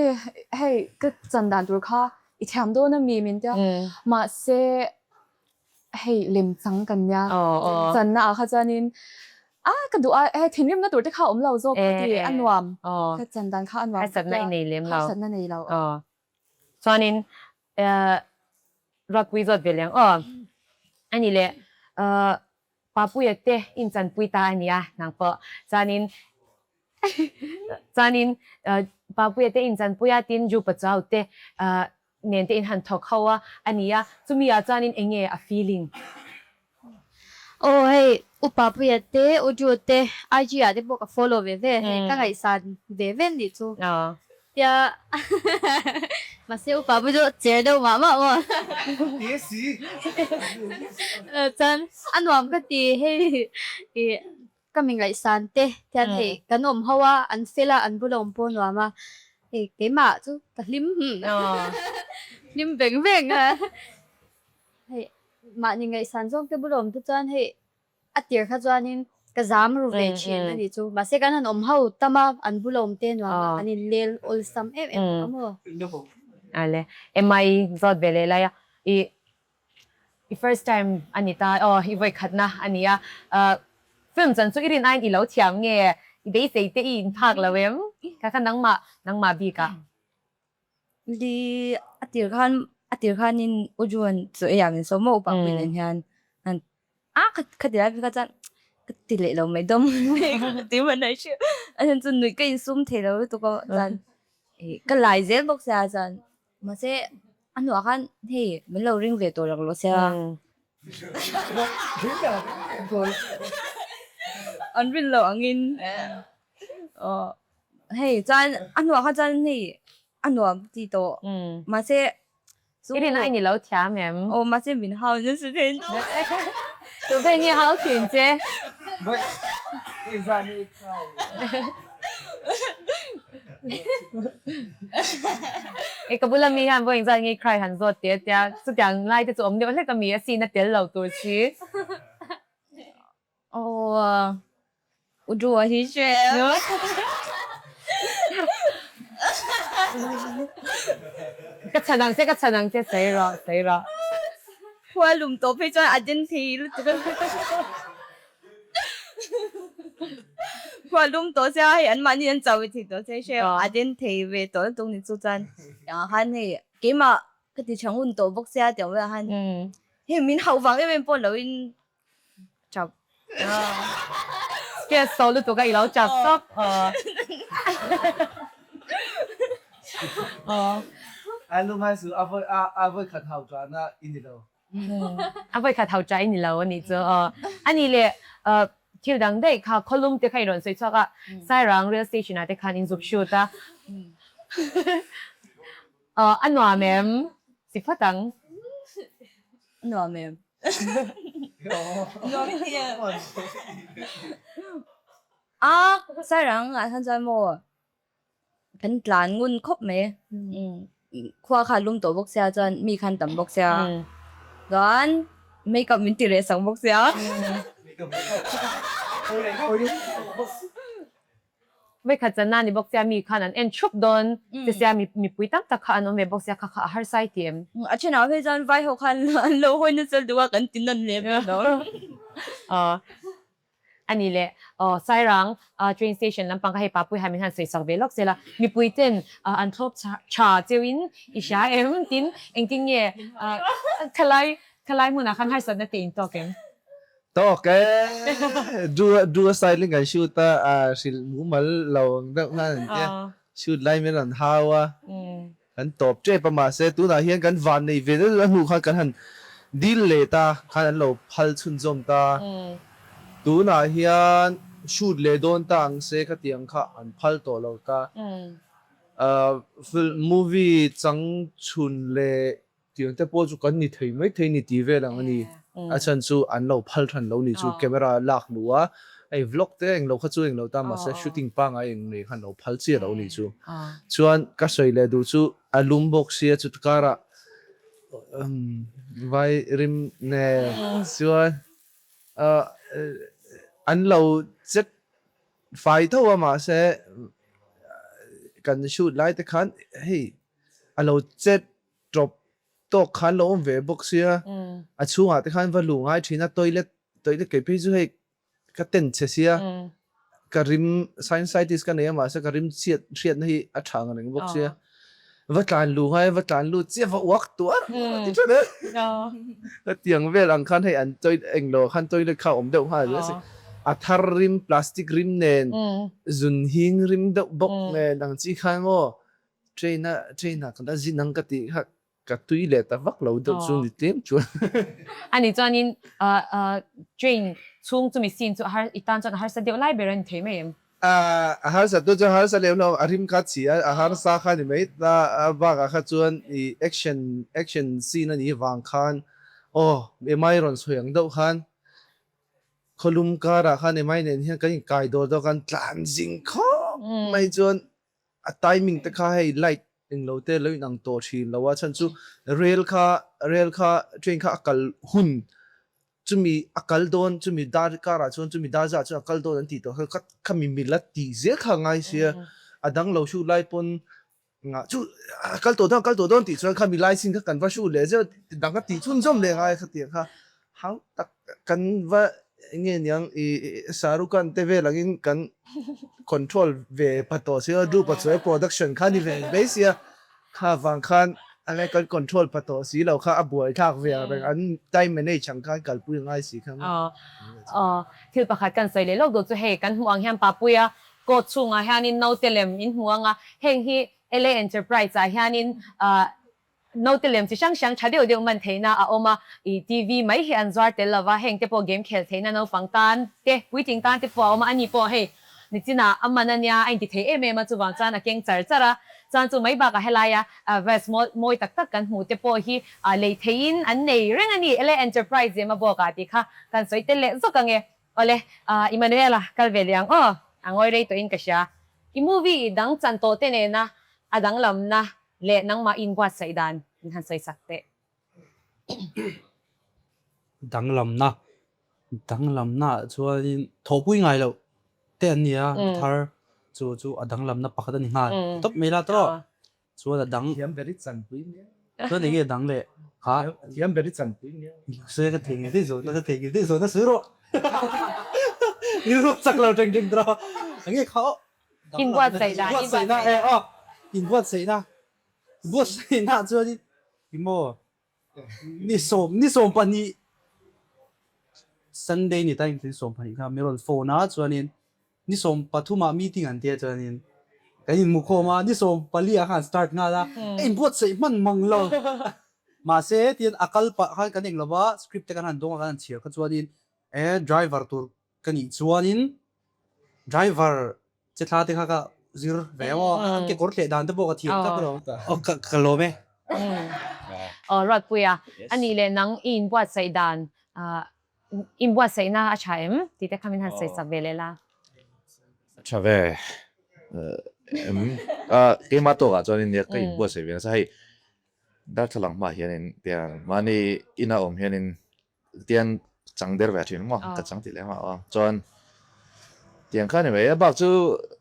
[SPEAKER 7] hei ka chan dan tur kha i thiam dawn a mi min tia mahse hei lem chang kan nia channa ah kha chuanin a ka duh a hei thinrimna tur te kha a awm lo zawk ka ti a nuam ka chan dan kha a nuam
[SPEAKER 1] harsatna i nei lem lo
[SPEAKER 7] harsatna nei lo
[SPEAKER 1] chuanin Ruatpui zawt ve leng aw a ni le Papuia te inchanpui ta a nia nang pawh chuanin chuanin Papuia te inchanpui a tin Ju Pachuau te nen te in han thawk ho a a nia chumi ah chuanin eng nge a feeling?
[SPEAKER 6] Aw hei U Papuia te U Ju te IG ah te pawh ka follow ve ve hei ka ngaihsan ve ve nih chu. Tia mahse upa pawh chu cher deuh mah mah maw chuan a nuam ka ti hei ih ka mi ngaihsan te hian hei kan awm ho a an fel a an bula awm pawh a nuam a hei keimah chu ka hlim hlim veng veng a hei mahni ngaihsan zawng te bula awm te chuan hei A tir kha chuanin ka zam ru ve thin a nih chu. Mahse kan han awm ho tam a, an bula awm te nuam a, kan inlel awlsam em em bawk a maw?
[SPEAKER 1] Ale, Emma i zawt ve leh lai a, i i first time a ni ta, aw i vawi khatna a ni a, film chan chu i rin aiin i lo thiam nge, i beisei te i inphak lo em? Kha kha nangmah nangmah bikah.
[SPEAKER 5] Li a tir khan a tir khanin U Juan chu ei ah min sawm maw upa pui nen hian a kha kha ti lai phei kha chuan ka ti leh lo mai dawm ka ti hman a hriat a chhan chu nuih ka insum thei lo lutuk a chuan ih ka lai zel bawk sia chuan mahse a hnuah khan hei min lo ring ve tawh lak lo sia an rin loh angin aw hei chuan a hnuah kha chuan hei a nuam ti tawh mahse
[SPEAKER 1] I rin ai ni lo thiam em?
[SPEAKER 5] Aw mahse min hau nasa thei tawh.
[SPEAKER 1] Tu ve nge hau thin che? E ka bula mi hian vawiin zan nge cry han zawt teh tia chutiang lai te chu awm deuh hlek a mi a scene a tel lo tur si.
[SPEAKER 5] Aw. U Drew-a hi hre em?
[SPEAKER 1] Ka chhan ang che, ka chhan ang che, sawi rawh, sawi rawh.
[SPEAKER 5] Khua lum tawh phei chuan a den thei lutuk a. Khua lum tawh sia hei anmahni an chau ve thei tawh sia hre a den thei ve tawh lutuk ni chu chuan tiang ah khan hei keimah ka ti tha ngun tawh bawk sia tiang velah khan hei min hauh vang em em pawh lo in chap.
[SPEAKER 1] Stress tawh lutuk a i lo chap tawp.
[SPEAKER 2] A lungai su a vawi a vawi khat hau tana i ni lo.
[SPEAKER 1] A vawi khat hau tah i ni lo a nih chu. A nih leh thil dang daih kha khawlum te kha i rawn sawi chhuak a, Sairang rail station ah te khan in zuk shoot a. A nuam em? Si phawt ang.
[SPEAKER 5] A nuam em? Nuam em? A Sairang ah khan chuan maw Kan tlan ngun khawp mai. Khua kha lum tawh bawk sia chuan mi khan tam bawk sia. Chuan makeup min ti reh sak bawk sia.
[SPEAKER 1] Vawikhat channa ni bawk sia mi khan an en thup dawn che sia mipui tam tak kha an awm ve bawk sia kha kha a harsa i ti em?
[SPEAKER 5] A thenah phei chuan vai ho khan an lo hawi nasa duh a kan ti nawn leh vel lo.
[SPEAKER 1] A ni le, aw Sairang train station lampang kha hei Papui han min han sawi sak ve lawk sela, mipui ten an thlawp tha cheu in i hria em? Tin, engtin nge khalai khalai hmunah khan harsatna te in tawk em?
[SPEAKER 2] Tawk e, du a styling kan shoot a, hrilh mumal lo ang deuh khan an tia, shoot lai min rawn hau a, Kan tawp tep a mahse tunah hian kan van nei ve deuh a hnu khan kan han dil let a khan an lo phal chhunzawm ta. Tunah hian shoot leh dawn ta ang se khatiang kha an phal tawh lo ta. Film movie chang chhun leh tiang te pawh chu kan ni thei mai thei ni tih vel ang a ni. A chhan chu an lo phal than lo ni chu camera lak luh a hei vlog te englo kha chu englo ta mahse shooting pangai eng nei khan lo phal chiah lo ni chu. Chuan ka sawi leh duh chu a lum bawk sia chu karah vai rim nen chuan an lo chet fai tho a mahse kan shoot lai te khan hei a lo chet tawp tawk khan lo awm ve bawk sia, a chhungah te khan va luh ngai thin a, toilet toilet kei phei chu hei ka tent chhe sia, ka rim sinusitis ka nei a mahse ka rim chhiat hriatna hi a tha ang reng bawk sia, va tlan luh ngai va tlan lut chiah va uak tuar ti tha hle ka tiang vel ang khan hei an toilet englo khan toilet kha a awm deuh nghal zel a si, a thar rim plastic rim nen zun hing rim deuh bawk nen ang chi khan maw Train a train ah ka la zin ang ka tih kha ka tui leh ta vak lo deuh chu ni tlem chuan.
[SPEAKER 1] Ani chuanin train chhung chumi scene chu a har i tan chuan a harsa deuh lai ber a ni thei mai em?
[SPEAKER 2] A harsa tu chuan harsa lem lo a rim kha chhi a a harsa kha ni mai ta a bakah kha chuan i action action scene a nih vang khan aw emai rawn sawi ang deuh khan khawlum karah khan emai nen hian kan inkai dawr deuh khan tlan zing khawp mai chuan A timing te kha hei light englo te lo inang tawh thin lo a chhan chu rail kha rail kha train kha a kal hun chumi a kal dawn chumi dar kar ah chuan chumi dar zah chuan a kal dawn an tih tawh kha khami mila tih zel kha a ngai sia a dang lo hruh lai pawn ngah chu a kal tawh dawn a kal tawh dawn tih chuan khami lai sin kha kan va hruh leh zeuh dang ka tih chhunzawm leh ngai kha tiang kha hau tak kan va eng nge niang i Shahrukh Khan te vel angin kan control ve pha tawh si a Drew Pachuai production kha ni ve mai sia kha vang khan a nge kan control pha tawh si lo kha a buai thlak ve ang reng an time manage ang khan kalpui a ngai si kha
[SPEAKER 1] Aw thil pakhat kan sawi leh lawk duh chu hei kan hmuh ang hian Papuia coat chhungah hianin naute lem in hmu ang a heng hi LA Enterprise ah hianin Note lem chi hrang hrang tha deuh deuh man theihna a awm a, ih TV mai hi an zuar tel lova, heng te pawh game khel theihna naupang tan te, puitling tan te pawh a awm a, ani pawh hei nichinah a man a nia, a inti thei em em a, chuvang chuan a keng char char a, chuan chu mai bakah helaia vase mawi tak tak kan hmuh te pawh hi lei theihin an nei reng a ni, LA Enterprise zema bawkah tih kha kan sawi tel leh zawk ang e. Awle, Emmanuela kal ve leh ang aw, a ngawi rei tawhin ka hria. I movie i dang chan tawh te nena a danglamna leh nangmah i inbuatsaih dan min han sawi sak teh.
[SPEAKER 3] Danglamna, danglamna ah chuanin thawhpui ngai loh. te an ni a, mi thar chu chu a danglamna pakhat a ni nghal tawp mai la tawh. Chuan a dang.
[SPEAKER 2] Thiam ber i chanpui nia.
[SPEAKER 3] Chuan enge a dang leh kha.
[SPEAKER 2] Thiam ber i chanpui nia.
[SPEAKER 3] Sawi ka thei ngei daih zawhna ka thei ngei daih zawhna sawi rawh. Ni ruak chak lo teng teng tawh. Enge kha aw.
[SPEAKER 1] Inbuatsaihna.
[SPEAKER 3] Inbuatsaihna e aw. Inbuatsaihna. Inbuatsaihna chuan in maw Ni sawm ni 12 Sunday ni ta in 12 kha mi rawn phone a chuanin ni 13 ah meeting an tia chuanin kan inhmu khawm a ni 14 ah khan an start nghal a a inbuatsaih hman mang lo mahse tian a kal pah khan kan eng lova script te kan han dawng a kan han chhiar kha chuanin e driver tur ka nih chuanin driver Che thla te kha ka zir ve aw, an kekawr tleh dan te pawh ka thiam tak lo. Aw ka ka lawm e.
[SPEAKER 1] Aw Ruatpuia, a nih leh nang i inbuatsaih dan inbuatsaihna a tha em tih te kha min han sawi chak ve leh la.
[SPEAKER 4] A tha ve em? Keimah tawkah chuan nia ka inbuatsaih ve nasa hei darthlalang hmaah hianin tiang mahni ina awm hianin Tiang chang der ve thin maw ka chang tih leh mah a chuan tiang kha ni mai a bak chu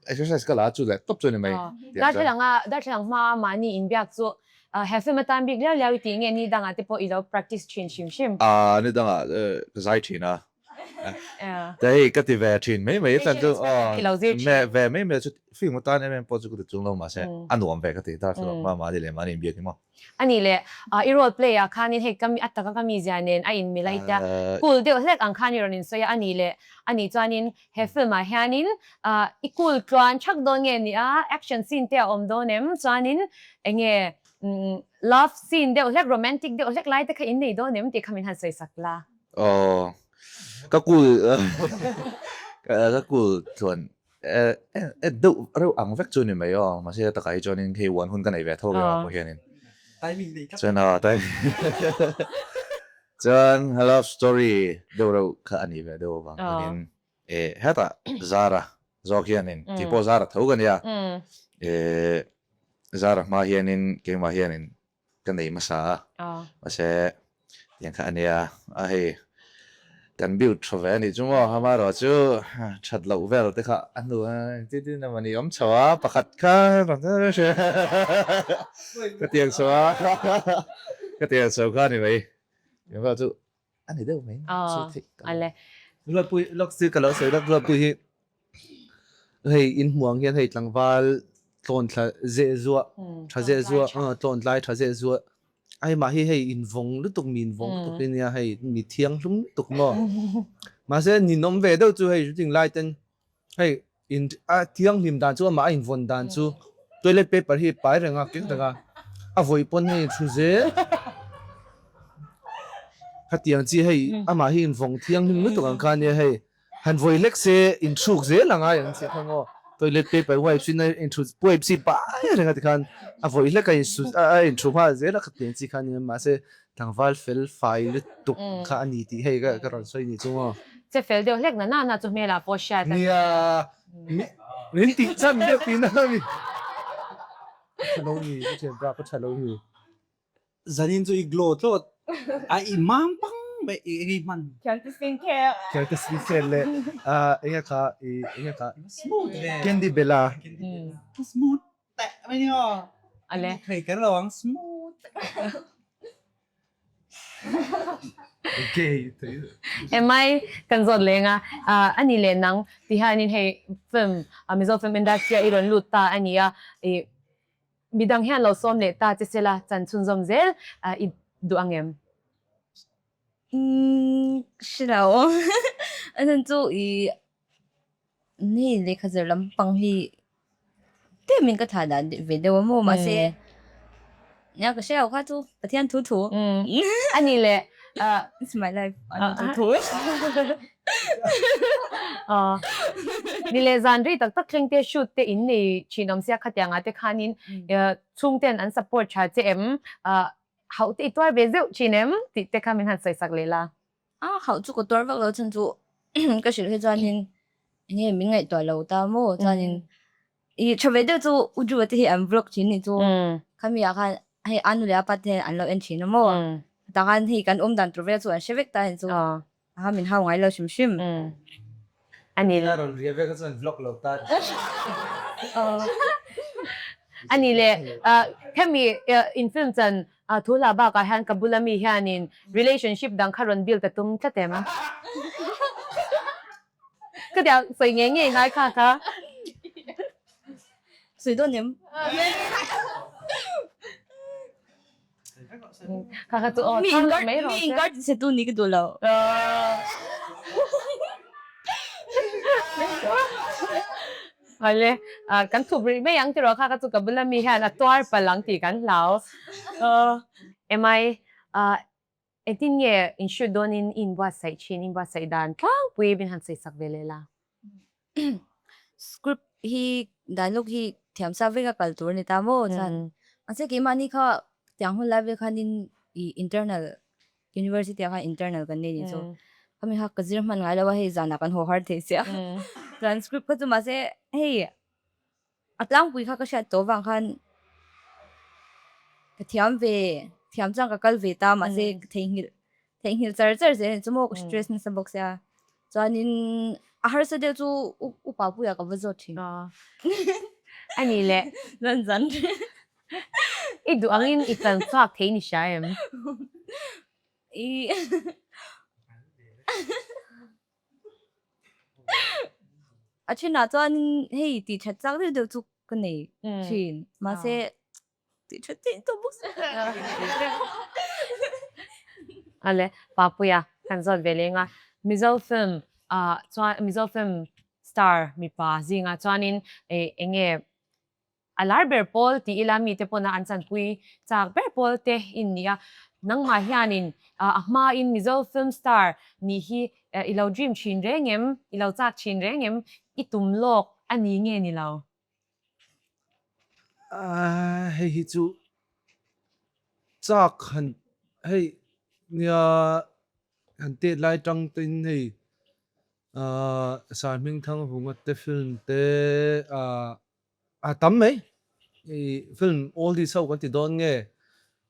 [SPEAKER 4] exercise ka la a chu leh tawp chu ni mai.
[SPEAKER 1] Darthlalang a darthlalang hma a mahni inbiak chu he film atan bik liau liau i tih nge ni dangah te pawh i lo practice thin hrim hrim.
[SPEAKER 4] A ni dangah ka zai thin a te hei ka ti ve thin mai mai chuan chu aw ve mai mai chu film atan em em pawh chu ka ti chung lo mahse a nuam ve ka ti darthlalang hma a mahni leh mahni inbiak hi maw.
[SPEAKER 1] A nih leh, i role play ah khanin hei ka a taka ka mizia nen a inmil a itia cool deuh hlek ang khan i rawn insawi a, a nih leh, a nih chuanin he film ah hianin i cool tluan thak dawn nge ni a, action scene te a awm dawn em, chuanin enge love scene deuh hlek, romantic deuh hlek lai te kha in nei dawn em tih kha min han sawi sak la.
[SPEAKER 4] Aw, ka cool ka cool tluan Eh deuh reuh ang vek chu ni mai aw, mahse takah hi chuanin hei uan hun ka nei ve tho ve pawh hianin.
[SPEAKER 3] Timing nei tlat.
[SPEAKER 4] Chuan aw timing chuan love story deuh reuh kha a nih ve deuh avang hianin eh hetah Zara zawk hianin tih pawh Zara tho ka nia eh Zara hma hianin keimah hianin ka nei hmasa a, mahse tiang kha a nia a hei kan build tha ve a nih chu maw amaherawh chu that loh vel te kha a hnu a engtin tin emaw ni awm chho a pakhat kha ka tiang chho a ka tiang chho kha a ni mai tiang vel chu a ni deuh mai chu theih ka
[SPEAKER 1] ale.
[SPEAKER 2] Ruatpui lawk chu ka lo sawi lawk Ruatpui hi hei in hmuh ang hian hei tlangval tlawn thla zeh zuah tha zeh zuah tlawn tlai tha zeh zuah a hei mah hi hei in vawng lutuk mi in vawng lutuk hi nia hei mi thianghlum lutuk maw mahse ninawm ve deuh chu hei shooting lai ten Hei in a thianghlim dan chu amah a invawn dan chu toilet paper hi pai reng a keng reng a, a vawi pawn hei thu zel khatiang chi hei amah hi invawng thianghlim lutuk ang kha ania hei han vawi hlek se inthruk zel ang a ang chiah kha ngaw toilet paper wipes in a inthu wipes hi pai reng a tikhan a vawi hlek a insu a inthu nghal zel a khatiang chi kha ania mahse Tlangval fel fai lutuk kha a ni tih hei ka rawn sawi nih chu maw?
[SPEAKER 1] Che fel deuh hlek na na na chu hmelah pawh hriat a ni.
[SPEAKER 2] Nia, min tih chan deuh tihna a ni. Ka tha lo ni, ka thian pa ka tha lo ni.
[SPEAKER 3] Zanin chu i glow tlawt a i mam pang mai i eng i hman.
[SPEAKER 7] Khiante skin care.
[SPEAKER 2] Khiante skin care leh enge kha i enge kha.
[SPEAKER 3] Smooth ve.
[SPEAKER 2] Candy Bella.
[SPEAKER 3] Smooth. Teh mai ni aw.
[SPEAKER 1] Ale.
[SPEAKER 3] Thei kher lo ang smooth.
[SPEAKER 2] Okay.
[SPEAKER 1] Emai kan zawt leng a, a ni leh nang ti hianin hei film Mizo film industry a i rawn lut ta a ni a, i midang hian lo sawm leh ta che sela chan chhunzawm zel i duh ang em?
[SPEAKER 5] Umm hre lo. A chhan chu i Hei lehkha zir lampang hi tlemin ka thah dan ve deuh a maw mahse nia ka hre lo kha chu Pathian thu thu.
[SPEAKER 1] A ni le.
[SPEAKER 5] It's my life an thu thu.
[SPEAKER 1] Ni le zan rei tak tak thleng te shoot te in nei thin awm sia khatiang ah te khanin chhungten an support tha che em hauh te i tuar ve zeuh thin em tih te kha min han sawi sak leh la.
[SPEAKER 5] A hauh chu ka tuar vak lo chhan chu ka hrilh hi chuanin enge min ngaihtuah lo ta maw chuanin i tha ve deuh chu u Drew-a te hi an vlog thin nih chu khami ah khan hei a nu leh a pa te hian an lo en thin a maw tah khan hei kan awm dan tur vel chu an hre vek ta hei chu a min hau ngai lo hrim hrim.
[SPEAKER 1] Ani
[SPEAKER 2] A rawn ria ve kha chuan vlog lo ta.
[SPEAKER 1] Ani le hemi in film chan thu hla bakah hian ka bula mi hianin relationship dang kha rawn build a tum tlat em? Ka tiang sawi ngei ngei ngai kha kha.
[SPEAKER 5] Sawi dawn em?
[SPEAKER 1] Kha kha chu aw chang mai rawh se.
[SPEAKER 5] Mi inkar ti chhe tu ni ka duh lo.
[SPEAKER 1] Hale, kan thup rih mai ang tiraw kha kha chu ka bula mi hian a tuar palh ang tih kan hlau. Emai, Engtin nge in shoot dawnin i inbuatsaih thin, i inbuatsaih dan tlangpui min han sawisak ve leh la?
[SPEAKER 5] Script hi dialogue hi thiam sa vek a kal tur a ni ta maw chuan mahse keimahni kha tiang hun lai vel khanin i internal university ah khan internal kan nei ni chu khami kha ka zir hman ngai lo a hei zanah kan haw har thei sia chuan script kha chu mahse hei A tlangpui kha ka hriat tawh vang khan ka thiam ve, thiam chuan ka kal ve ta mahse ka theihnghilh theihnghilh char char zel ani chu maw ka stress nasa bawk sia. Chuanin a harsa deuh chu upa puiah ka va zawt thin.
[SPEAKER 1] A ni le.
[SPEAKER 5] Zan zan.
[SPEAKER 1] I duh angin i kal chhuak thei ni hria em?
[SPEAKER 5] I A thinah chuan hei tih that chak deuh deuh chu ka nei thin mahse tih that theih tawh bawk si lo.
[SPEAKER 1] Ale Papuia kan zawt ve leng a, Mizo film ah chuan Mizo film star mipa zingah chuanin eng nge A lar ber pawl ti ila mite pawna an chanpui chak ber pawl te in ni a, nangmah hianin a hmain Mizo film star nih hi i lo dream thin reng em, i lo chak thin reng em, i tum lawk a ni nge ni lo?
[SPEAKER 2] Hei hi chu chak han hei nia han tet lai tang tein hei Saihmingthang Vunga te film te a tam mai. I film oldies ho kan ti dawn nge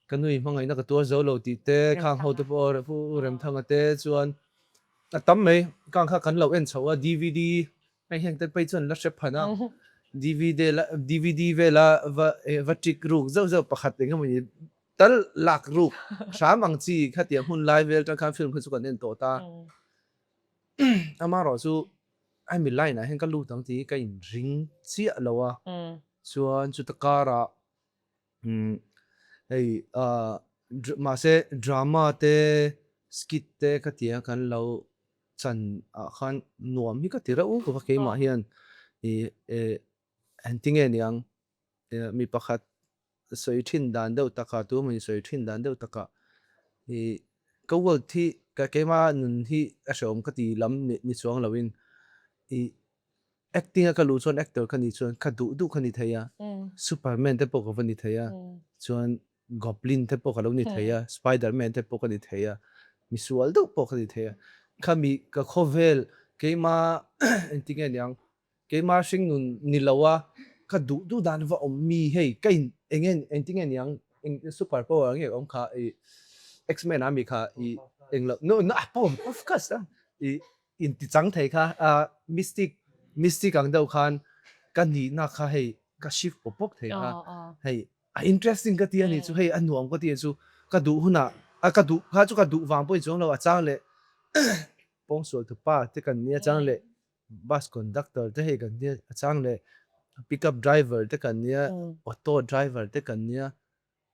[SPEAKER 2] ka nui hmangaihna ka tuar zo lo tih te khang ho te pawh Pu Remthanga te chuan a tam mai. Khang kha kan lo en chho a dvd hei heng te phei chuan la hre phan a dvd la dvd vela va va tick ruk zeuh zeuh pakhat eng emawni tal lak ruk hram ang chi khatiang hun lai vel tang khan film kha chu kan en tawh ta. Amaherawh chu hemi line ah hian ka lut ang tih hi ka inring chiah lo a, chuan chuta karah hei mahse drama te skit te ka ti a kan lo chan ah khan nuam hi ka ti reuh khawp a keimah hian ih engtinge niang mi pakhat sawi thin dan deuh takah tu emaw sawi thin dan deuh takah ih ka world hi ka keima nun hi a hrehawm ka ti lam ni chuang loin ih acting a ka luh chuan actor ka nih chuan ka duh duh ka ni thei a, superman te pawh ka va ni thei a, chuan goblin te pawh ka lo ni thei a, spiderman te pawh ka ni thei a, misual deuh pawh ka ni thei a, khami ka khawvel keima engtinge niang Keimah hringnun ni lo a, ka duh duh dan va awm mi hei ka in eng nge engtin nge niang eng super power nge awm kha i X-men a mi kha i eng lo no no pawm of course a i in ti chang thei kha a mystic mystic ang deuh khan ka nihna kha hei ka shift pawp pawp thei kha hei a interesting ka ti a ni chu hei a nuam ka ti a chu ka duh hunah a ka duh kha chu ka duh vang pawh in chuang lo a chang leh pawngsual tupa te kan nia chang leh Bus conductor te hei kan nia a chang leh pick up driver te kan nia auto driver te kan nia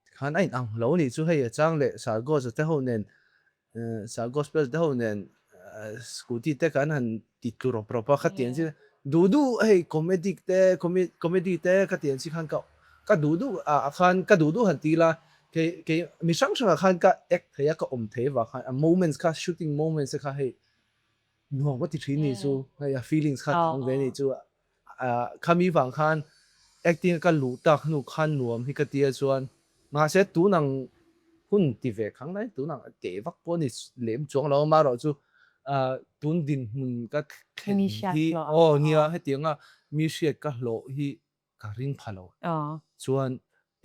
[SPEAKER 2] tikhan a inang lo nih chu hei a chang leh Sargos te ho nen Sargos plus te ho nen scooty te kan han ti tlu rawp rawp a khatiang chi duh duh hei comedic te comedy te khatiang chi khan ka ka duh duh ah khan ka duh duh han ti ila kei kei mi hrang hrangah khan ka act thei a ka awm thei avang khan a moments kha shooting moments te kha hei Nuam ka ti thin ni chu, hei a feelings kha thang ve ni chu, khami vang khan acting a ka luh tak hnu khan nuam hi ka tia chuan mahse tun ang hun ti ve khang lai tun ang teh vak pawh ni lem chuang lo amaherawh chu tun dinhmun ka thlen hi aw nia hetianga mi hriat ka hlawh hi ka ring pha lo. Chuan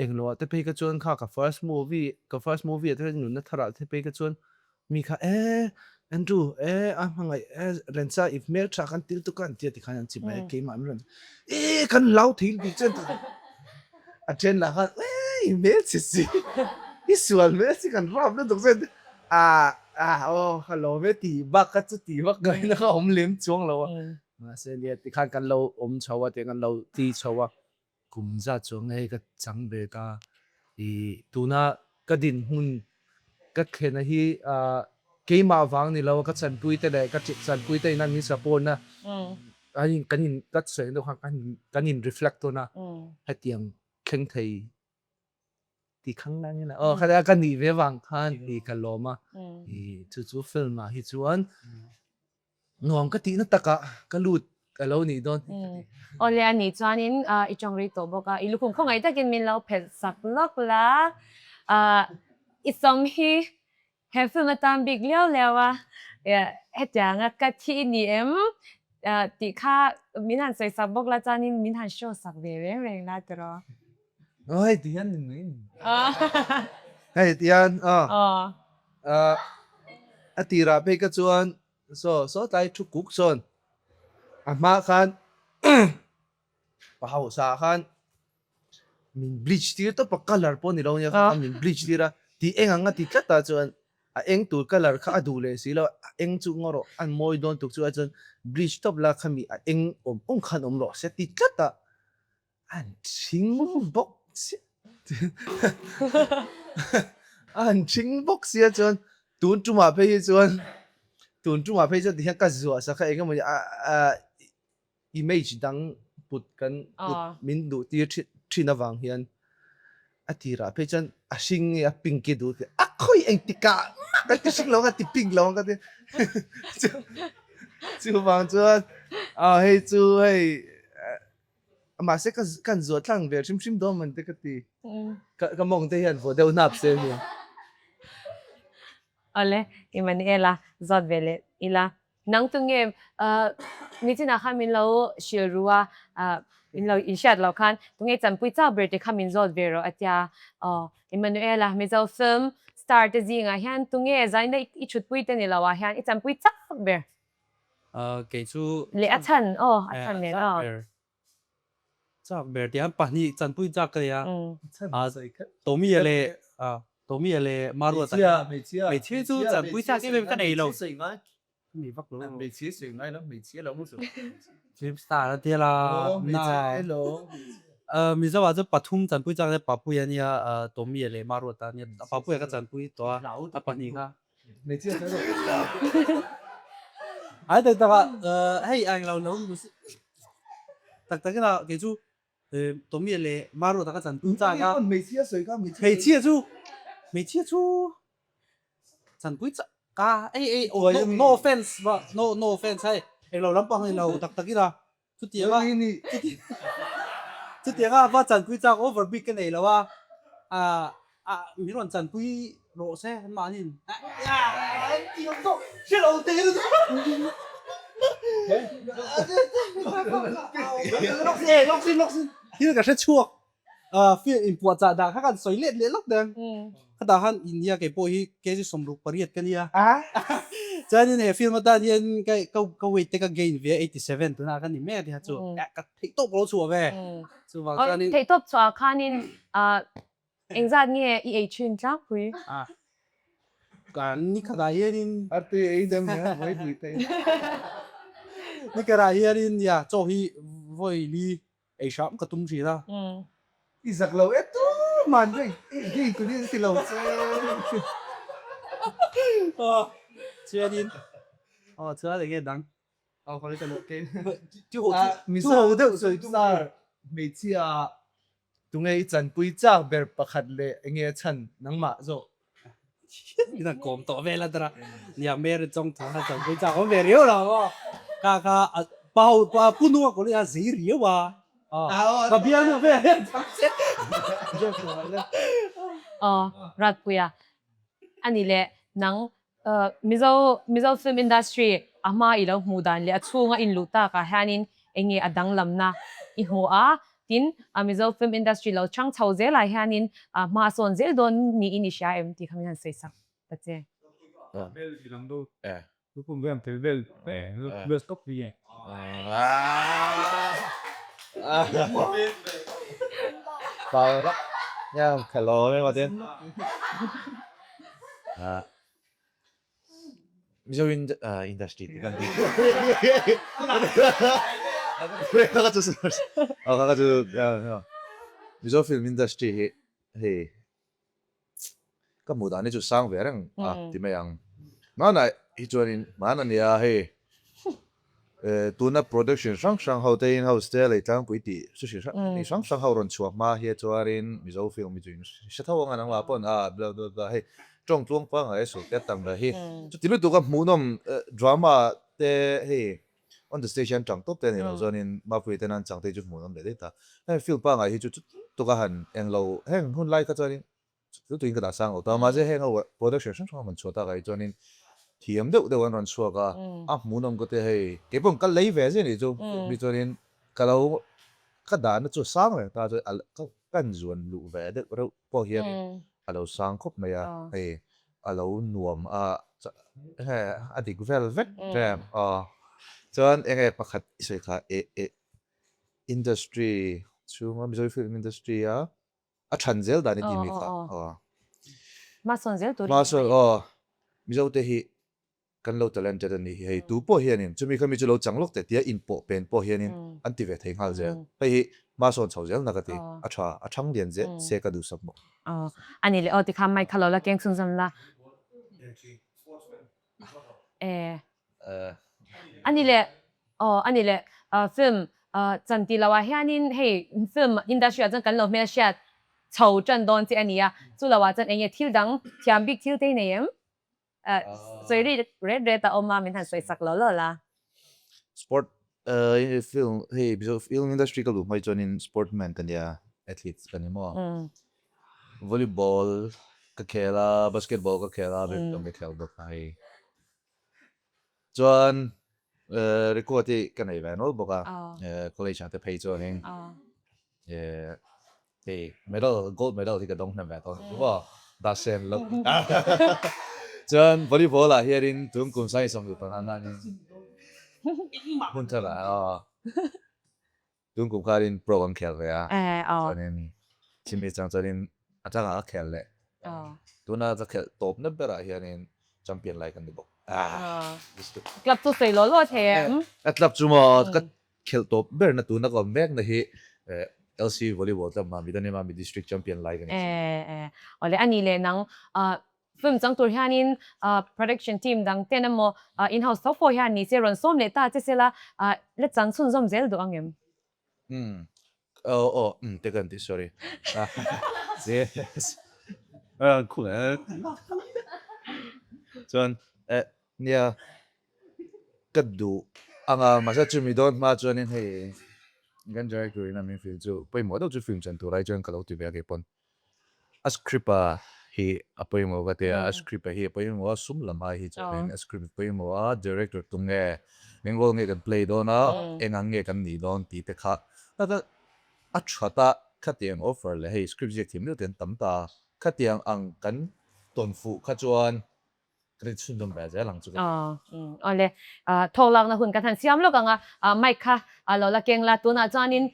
[SPEAKER 2] englo ah te phei kha chuan kha ka first movie ka first movie ah te khan nunna thar ah te phei kha chuan mi kha e. Andrew e a hmangaih e Rensa i hmel tha kan til tuk a an tia tikhan an chim mai a keimah min rawn e kan hlau thei lutuk che an ti a then lah khan e i hmel chhe si i sual hmel si kan rap lutuk che an ti a a aw ka lawm e tih bak kha chu tih vak ngaihna kha awm lem chuang lo a mahse nia tikhan kan lo awm chho a tiang kan lo ti chho a. Kum zat chuan hei ka chang ve ta i tuna ka dinhmun ka thlena hi keimah vang ni lo ka chanpui te leh ka chanpui te ina min support na kan in ka sawi deuh khan kan in reflect dawn a hetiang thleng thei ti khang nang ila aw kha ka nih ve vang khan i ka lawm a i chu chu film ah hi chuan Nuam ka tihna takah ka lut a lo nih dawn hi ka ti.
[SPEAKER 1] Awle a nih chuanin i tawng rei tawh bawk a, i lukhum khawngaih takin min lo phelh sak lawk la. I sawm hi he film atan bik liau liau a, hetianga ka thi i ni em tih kha min han sawi sak bawk la chuanin min han show sak ve reng reng la tiraw.
[SPEAKER 2] Aw hei ti hian ni mai. Hei ti hian aw. A tirah phei ka chuan saw saw tlai thu kuk sawn a hma khan pa hausa khan min bleach tir tawp a colour pawh ni lo nia kha min bleach tir a tih eng ang a ti tlat ah chuan a eng tur colour kha a duh leh si lo a eng chu ngaw rawh an mawi dawn tuk chu a chuan bleach tawp la khami a eng awm awm khan awm rawh se ti tlat a. An thing bawk sia an thing bawk sia chuan tun tumah phei hi chuan tun tumah phei chuan tihian ka zuah sak a eng emaw ni a image dang put kan put min duh tir thin thin avang hian a tirah phei chuan a hring nge a pink i duh tih a khawi engtikah mah ka ti hring lo ka ti pink lo ang ka ti chuvang chuan a hei chu hei. Mahse ka kan zuah tlang ve hrim hrim dawn man te ka ti. Ka mawng te hian vaw deuh hnap se nia.
[SPEAKER 1] Awle, Immanuela zawt ve leh ila. Nang tu nge nichinah khan min lo hrilh ru a, min lo inhriat loh khan tunge chanpui chak ber te kha min zawt ve rawh a tia. Aw, Immanuela Mizo film star te zingah hian tunge zaina i thutpui te ni lo ah hian i chanpui chak ber.
[SPEAKER 3] Kei chu
[SPEAKER 1] Leh a chhan aw, a chhan nen aw.
[SPEAKER 3] Chak ber tih hian pahnih chanpui chak ka nia. Tommy a leh Tommy a leh Maruata hian hmeichhia chu chanpui chak em em ka nei lo. Ka nei vak lo.
[SPEAKER 2] Hmeichhia sawi ngai lo, hmeichhia lo chu.
[SPEAKER 3] Film star a tia la. Mizo ah chuan pathum chanpui chak ania Papuia ania Tommy a leh Maruata ania. Papuia ka chanpui tawh a, a pahnih kha. Ai tak tak ah hei a englo lo tak tak ila kei chu Tommy leh Maruata ka chan tum chak a hmeichhia chu hmeichhia chu chanpui chak a ei ei no offense no no offense hei englo lampang ni lo tak tak ila Chutianga chutianga va chanpui chak over bik ka nei lo a, ah min rawn chanpui rawh se mahniin thil ka hre chhuak field inpuahchah dan kha kan sawi let leh lawk dang. Khatah khan India kei pawh hi kg 68 ka nia. Chuanin he film atan hian ka ka weight te ka gain ve a 87 tunah ka ni mek a ti kha chu ka theihtawp ka lo chhuah ve. Chuvang chuanin.
[SPEAKER 1] Theihtawp chhuah ah khanin engzat nge i ei thin tlangpui?
[SPEAKER 3] Ka nikhatah hianin.
[SPEAKER 2] Artui ei deuh nia vawi hnih te.
[SPEAKER 3] Nikhatah hianin nia chaw hi vawi li Ei hram ka tum thin a.
[SPEAKER 2] I zak lo e tur man reng i i tun in ti lo che.
[SPEAKER 3] Chuanin aw chuan enge dang.
[SPEAKER 2] Aw khawi ka luh kein. Chu ho deuh sawi tum sir hmeichhia tunge i chanpui chak ber pakhat leh enge a chhan nangmah zawk.
[SPEAKER 3] Min han kawm tawh vel a tara nia Mary chawng thu kha chanpui chak awm ve riau lo maw kha kha pa ho pa pu nunga college a zei riau a ka bialnu vel hian chang che
[SPEAKER 1] Aw Ratpuia ani leh nang Mizo Mizo film industry a hma i lo hmuh dan leh a chhunga in luh takah hianin enge a danglamna i hmu a Tin, a Mizo film industry lo chang chho zelah hianin hma a sawn zel dawn niin i hria em tih kha min han sawi sak ta che.
[SPEAKER 4] Mizo industry tih kan ti. Mizo film industry hi hei ka hmuh dan hi chu sang ve reng a ti mai ang. Hmanah hi chuanin hman a nia hei tuna production hrang hrang ho te in house te lei tlangpui tih chu hrang hrang ho rawn chhuah hma hi chuanin Mizo film hi chu in hre tho ang a nangmah pawn a bla bla bla hei tawng tluang pangngai a sul te tam ber hi. Chuti lutuk a hmuhnawm drama te hei on the stage hian chang tawp te a nih loh chuanin Mapui ten an chang te hi chu hmuhnawm leh daih ta. Heng film pangngai hi chu chuti lutuk a han englo heng hun lai kha chuanin Chuti lutukin ka dah sang lo ta. Mahse heng ho production hrang hrang a rawn chhuah takah hi chuanin thiam deuh deuh an rawn chhuak a, a hmuhnawm ka tia hei keipawh ka lei ve zia nih chu mi chuanin ka lo ka dahna chu a sang reng ta chuan ka kan zuan luh ve deuh reuh pawh hian a lo sang khawp mai a, hei a lo nuam a a dik vel vek em aw. Chuan enge pakhat i sawi kha eh eh industry chhunga Mizo film industry a A than zel dan i ti mi kha aw.
[SPEAKER 1] Hmasawn zel turin.
[SPEAKER 4] Hmasawn aw. Mizo te hi kan lo talented a nih hi hei tu pawh hianin chumi kha mi chu lo chang lawk teh tia inpawh pen pawh hianin an ti ve thei nghal zel. Hei hi hmasawn chho zel na ka ti. A tha a thang lian zel se ka duhsak bawk.
[SPEAKER 1] Aw a ni leh aw tikhan mic kha lo la keng chhunzawm la. E. A ni leh, aw a ni leh, film chan tih loh ah hianin hei film industry ah chuan kan lo hmelhriat chho tan dawn che a ni a, chu lo ah chuan eng nge thil dang thiam bik thil te hi nei em? Sawi ri ret ret a awm a, min han sawi sak lo lo la.
[SPEAKER 4] Sport film hei Mizo film industry ka luh hmai chuanin sportman ka nia, athletes ka ni maw? Volleyball ka khel a, basketball ka khel a, badminton ka khel bawk a hei. Chuan record hi ka nei ve nual bawk a, college ah te phei chuanin hei medal, gold medal hi ka dawng hnem ve tawh a ni maw, dahsen loh. Chuan volleyball ah hianin tun kum sangi 25 hianin hun thar ah Tun kum khanin pro kan khel ve a, chuanin chimi chang chuanin a changah ka khel leh. Tuna ka khelh tawpna berah hianin champion lai kan ni bawk.
[SPEAKER 1] Club chu sawi law law thei em?
[SPEAKER 4] Ka club chu maw ka khelh tawp berna tuna ka awm mekna hi LC Volleyball Club Mami Dani Mami District Champion lai ka ni.
[SPEAKER 1] Awle a ni leh nang Film chang tur hianin production team dang ten emaw in-house tho pawh hian ni se rawn sawm leh ta che sela la chang chhunzawm zel duh ang em?
[SPEAKER 4] Umm aw aw umm te kan ti sorry yes chuan eh nia ka duh anga mahse chumi dawn hma chuanin hei kan director in a min film chu pawimawh deuh chu film chan tur ai chuan ka lo ti ve a keipawn. A script a hi a pawimawh ka ti a, a script a hi a pawimawh a, sum lam ai hi chuanin a script a pawimawh a, director tu nge, eng role nge kan play dawn a, eng ang nge kan nih dawn tih te kha a that a, khatiang offer leh hei script ziak thiam deuh te an tam ta a, khatiang ang kan tawn fuh kha chuan Ka rin chhunzawm ve zel ang chu ka ti.
[SPEAKER 1] Awle, thawk lakna hun kan han siam lawk ang a, mic kha lo la keng la, tunah chuanin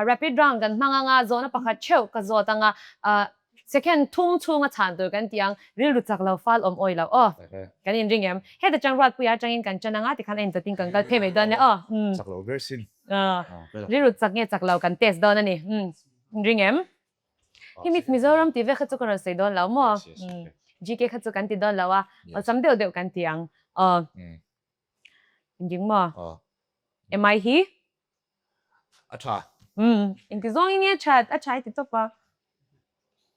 [SPEAKER 1] rapid round kan hmang ang a, zawhna pakhat theuh ka zawt ang a, second thum chhunga chhan tur kan ti ang, rilru chak lo fal awm awi lo aw, kan inring em? Heta chang Ruatpuia atangin kan chan ang a, tikhan a inzawtin kan kal phei mai dawn nia aw.
[SPEAKER 4] Chak lo ber sin.
[SPEAKER 1] Rilru chak nge chak lo kan test dawn a ni, inring em? Hi Miss Mizoram tih vek kha chu ka rawn sawi dawn lo maw? GK kha chu kan ti dawn lo a, awlsam deuh deuh kan ti ang. Aw. Engding maw? Am I hi?
[SPEAKER 4] A tha.
[SPEAKER 1] Umm, engti zawngin nge that? A tha i ti tawp a.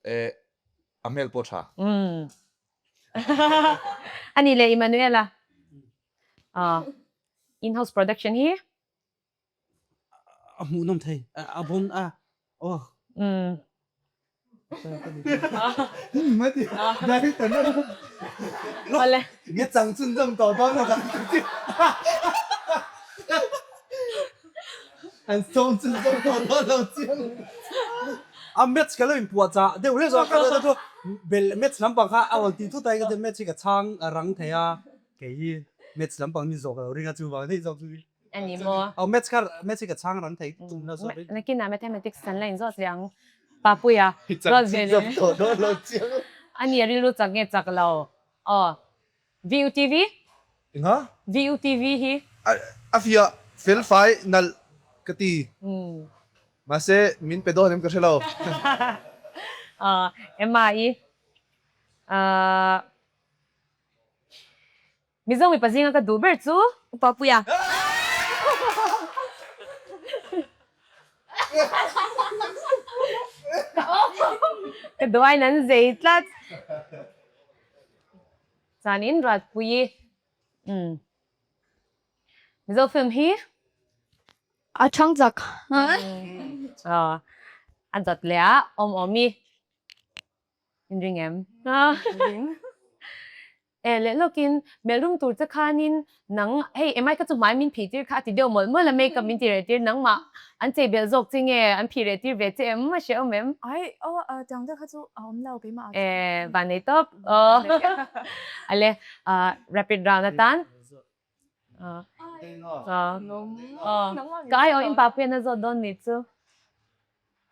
[SPEAKER 4] Eh, a hmel pawh tha.
[SPEAKER 1] Umm. A nih leh Emmanuel-a. Aw. In-house production hi?
[SPEAKER 3] A hmuhnawm thei. A bon a. Aw.
[SPEAKER 1] Umm.
[SPEAKER 2] Nge chang chhunzawm tawh dawn lo kan ti. An sawm chhunzawm tawh dawn lo chiang.
[SPEAKER 3] A match ka lo inpuah chah deuh hlek a, ka chu bel match lampang kha a rawn tih thut a, hei ka ti match hi ka chhang rang thei a kei hi. Maths lampang min zawh ka lo ring a chuvang daih zawk chu.
[SPEAKER 1] A ni maw?
[SPEAKER 3] Aw maths kha maths hi ka chhang ran thei tum lo sorry.
[SPEAKER 1] Nakinah mathematics kan la inzawt leh ang Papuia ruat ve leh. A ni a rilru chak nge chak lo aw VUTV?
[SPEAKER 2] Engah?
[SPEAKER 1] VUTV hi?
[SPEAKER 2] A fiah fel fai nalh ka ti. Mahse min pe dawn em ka hre lo.
[SPEAKER 1] Aw Emma i Mizo mipa zinga ka duh ber chu.
[SPEAKER 5] Papuia.
[SPEAKER 1] Ka duh aiin an zei tlat. Chuanin Ruatpuii umm Mizo film hi.
[SPEAKER 6] A chhang chak.
[SPEAKER 1] Aw a dawt leh a awm awm i. Inring em?
[SPEAKER 7] Ring.
[SPEAKER 1] E leh lawkin melh rum tur che khanin nang hei emai kha chu hmai min phih tir kha a ti deuh mawlh mawlh a makeup min ti reh tir nangmah an chei belh zawk che nge an phih reh tir ve che em a hre awm em?
[SPEAKER 7] Ai aw tiang deuh kha chu a awm lo keimah ah
[SPEAKER 1] chuan. E van nei tawp aw ale rapid round atan ka ai aw in pa pui an a zawt dawn ni chu.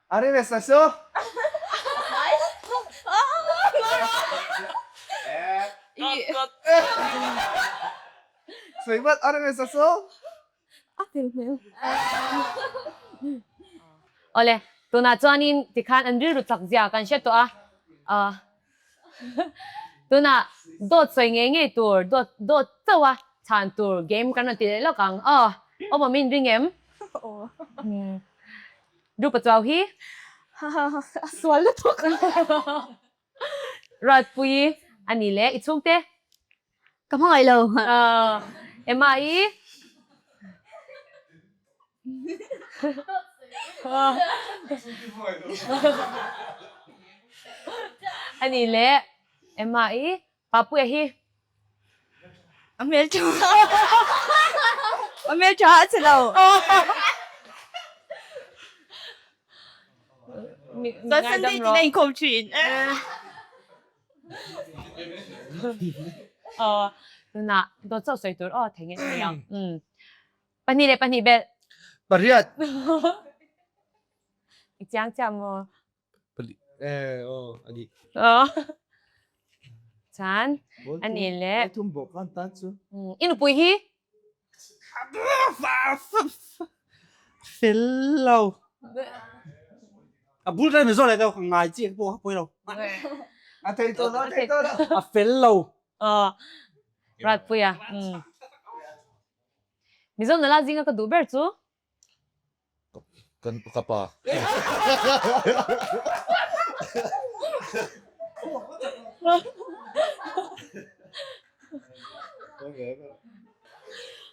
[SPEAKER 2] Are sa so. Sawi vat are sa so.
[SPEAKER 7] A fel hmel.
[SPEAKER 1] Awle, tunah chuanin tikhan an rilru chak zia kan hre tawh a. Tunah dawt sawi ngei ngei tur, dawt dawt chauh a chhan tur game kan rawn ti leh lawk ang. Aw, awm awm in ring em?
[SPEAKER 7] Aw.
[SPEAKER 1] Rupa chuau hi.
[SPEAKER 7] A sual lutuk.
[SPEAKER 1] Ruatpuii a ni le, i chhungte?
[SPEAKER 6] Ka hmangaih lo.
[SPEAKER 1] Emma i? A ni le, Emma i Papuia hi?
[SPEAKER 5] A hmeltha a hmeltha a che lo. Chuan Sunday tin a inkhawm thin.
[SPEAKER 1] Aw, tunah dawt chauh sawi tur aw thei nge thei ang. Pahnih leh pahnih belh.
[SPEAKER 2] Pariat.
[SPEAKER 1] I chiang chiah maw?
[SPEAKER 2] Pali eh aw a ni.
[SPEAKER 1] Aw. Chuan a ni le.
[SPEAKER 2] Thum bawk khan tan chu.
[SPEAKER 1] I nupui hi?
[SPEAKER 3] Fel lo. A bul reng zawk leh deuh ngai chi pawh a pawi lo.
[SPEAKER 2] A thei tawh lo, a thei tawh lo.
[SPEAKER 3] A fel lo.
[SPEAKER 1] Aw. Ratpuia. Mizo nula zinga ka duh ber chu?
[SPEAKER 4] Kan ka pa.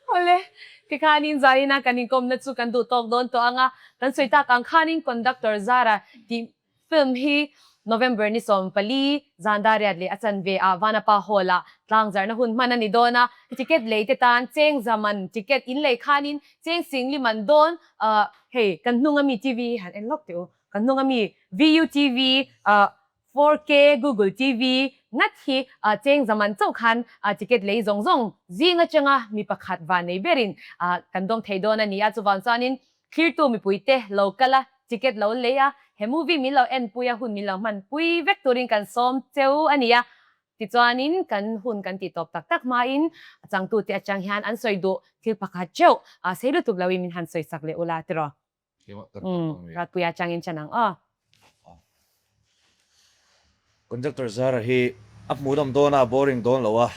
[SPEAKER 1] Awle, tikhanin zaina kan inkawmna chu kan duh tawk dawn tawh ang a, kan sawi tak ang khanin Conductor Zara tih Film hi November ni 14 zan dariat leh a chanve ah Vanapa Hall ah tlangzarhna hun hman a ni dawn a, ticket lei te tan cheng za man ticket in lei khanin cheng singli man dawn ah hei kan hnung ami TV hi han en lawk teh u, kan hnung ami VUTV ah 4K Google TV ngat hi ah cheng za man chauh khan ah ticket lei zawng zawng zing atanga mi pakhat van nei berin ah kan dawng thei dawn a ni a, chuvang chuanin Thirtu mipuite lo kal a, ticket lo lei a, he movie min lo enpui a, hun min lo hmanpui vek turin kan sawm cheu a ni a. Tichuanin kan hun kan tih tawp tak tak hmain a changtute atang hian an sawi duh thil pakhat teuh a sei lutuk loin min han sawi sak leh ula tiraw. Umm, Ratpuia atangin chan ang aw.
[SPEAKER 4] Conductor Zara hi a hmuhnawm dawn a, a boring dawn lo a,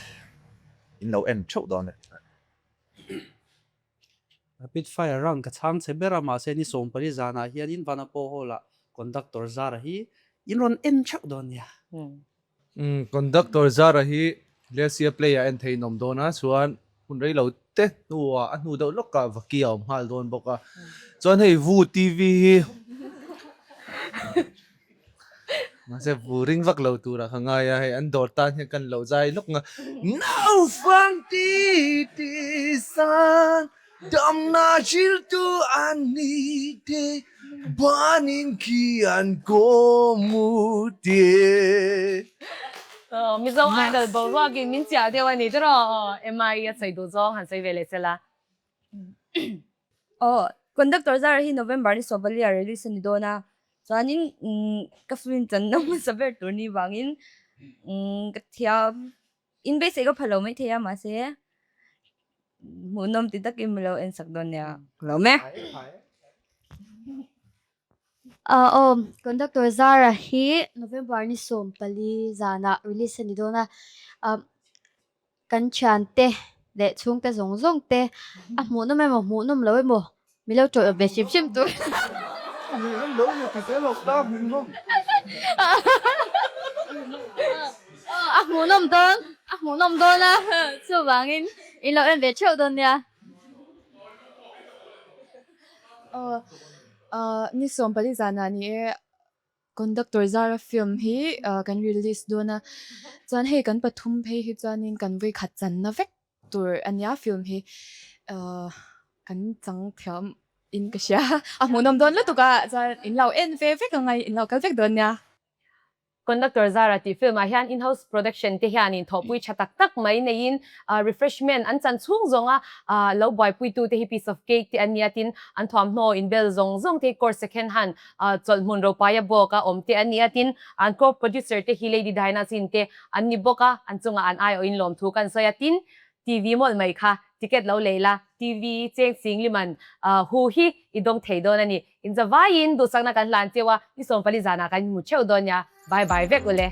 [SPEAKER 4] in lo en theuh dawn e.
[SPEAKER 3] Rapid fire round ka chhang che ber a, mahse ni 14 zanah hianin Vanapaw Hall ah Conductor Zara hi in rawn en theuh dawn nia.
[SPEAKER 2] Umm Conductor Zara hi Lesia play ah en thei in awm dawn a, chuan hun rei lo te hnuah a hnu deuh lawkah vaki a awm nghal dawn bawk a, chuan hei Vu TV hi Mahse vu ring vak lo turah ka ngai a, hei an dawr tan hian kan lo zai lawk nga, Naupang ti ti san damna hriltu an ni te banin khi an kawm u te.
[SPEAKER 1] Mizo Idol boruakin min chiah deuh a ni tiraw? Aw, MI a sawi duh zawng han sawi ve leh sela.
[SPEAKER 5] Aw, Conductor Zara hi November ni Sovalia release a ni dawn a, chuanin ka film channa hmasa ber tur ni vangin ka thiam in beisei ka pha lo maithei a mahse hmuhnawm ti takin min lo en sak dawn nia ka lo awm e.
[SPEAKER 6] Aw, Conductor Zara hi November ni 14 zanah release a ni dawn a, Kan thiante leh chhungte zawng zawng te a hmuhnawm emaw hmuhnawm lo emaw min lo tawih ve hrim hrim tur. A hmuhnawm dawn a hmuhnawm dawn a chuvangin in lo en ve theuh dawn nia.
[SPEAKER 7] Aw ni 14 zanah ni e. Conductor Zara film hi kan release dawn a, chuan hei kan pathum phei hi chuanin kan vawi khat channa vek tur a nia film hi kan chang thiam in ka hria a hmuhnawm dawn lutuk a, chuan in lo en ve vek ang a, in lo kal vek dawn nia.
[SPEAKER 1] Conductor Zara tih film ah hian in-house production te hianin thawhpui tha tak tak mai neiin refreshment an chan chhung zawnga lo buaipuitu te hi piece of cake te an nia tin an thuamhnaw inbel zawng zawng te hi course second hand Chawlhhmun Ropaia bawk a awm te an ni a, tin an co-producer te hi Lady Diana Chin te an ni bawk a, an chungah an aiawhin lawmthu kan sawi a, tin TV mawlh mai kha ticket lo lei la, TV cheng sing liman hu hi i dawng thei dawn a ni. Inzavaiin duhsakna kan hlan cheu a, ni 14 zanah kan hmu theuh dawn nia, bye bye vek ule.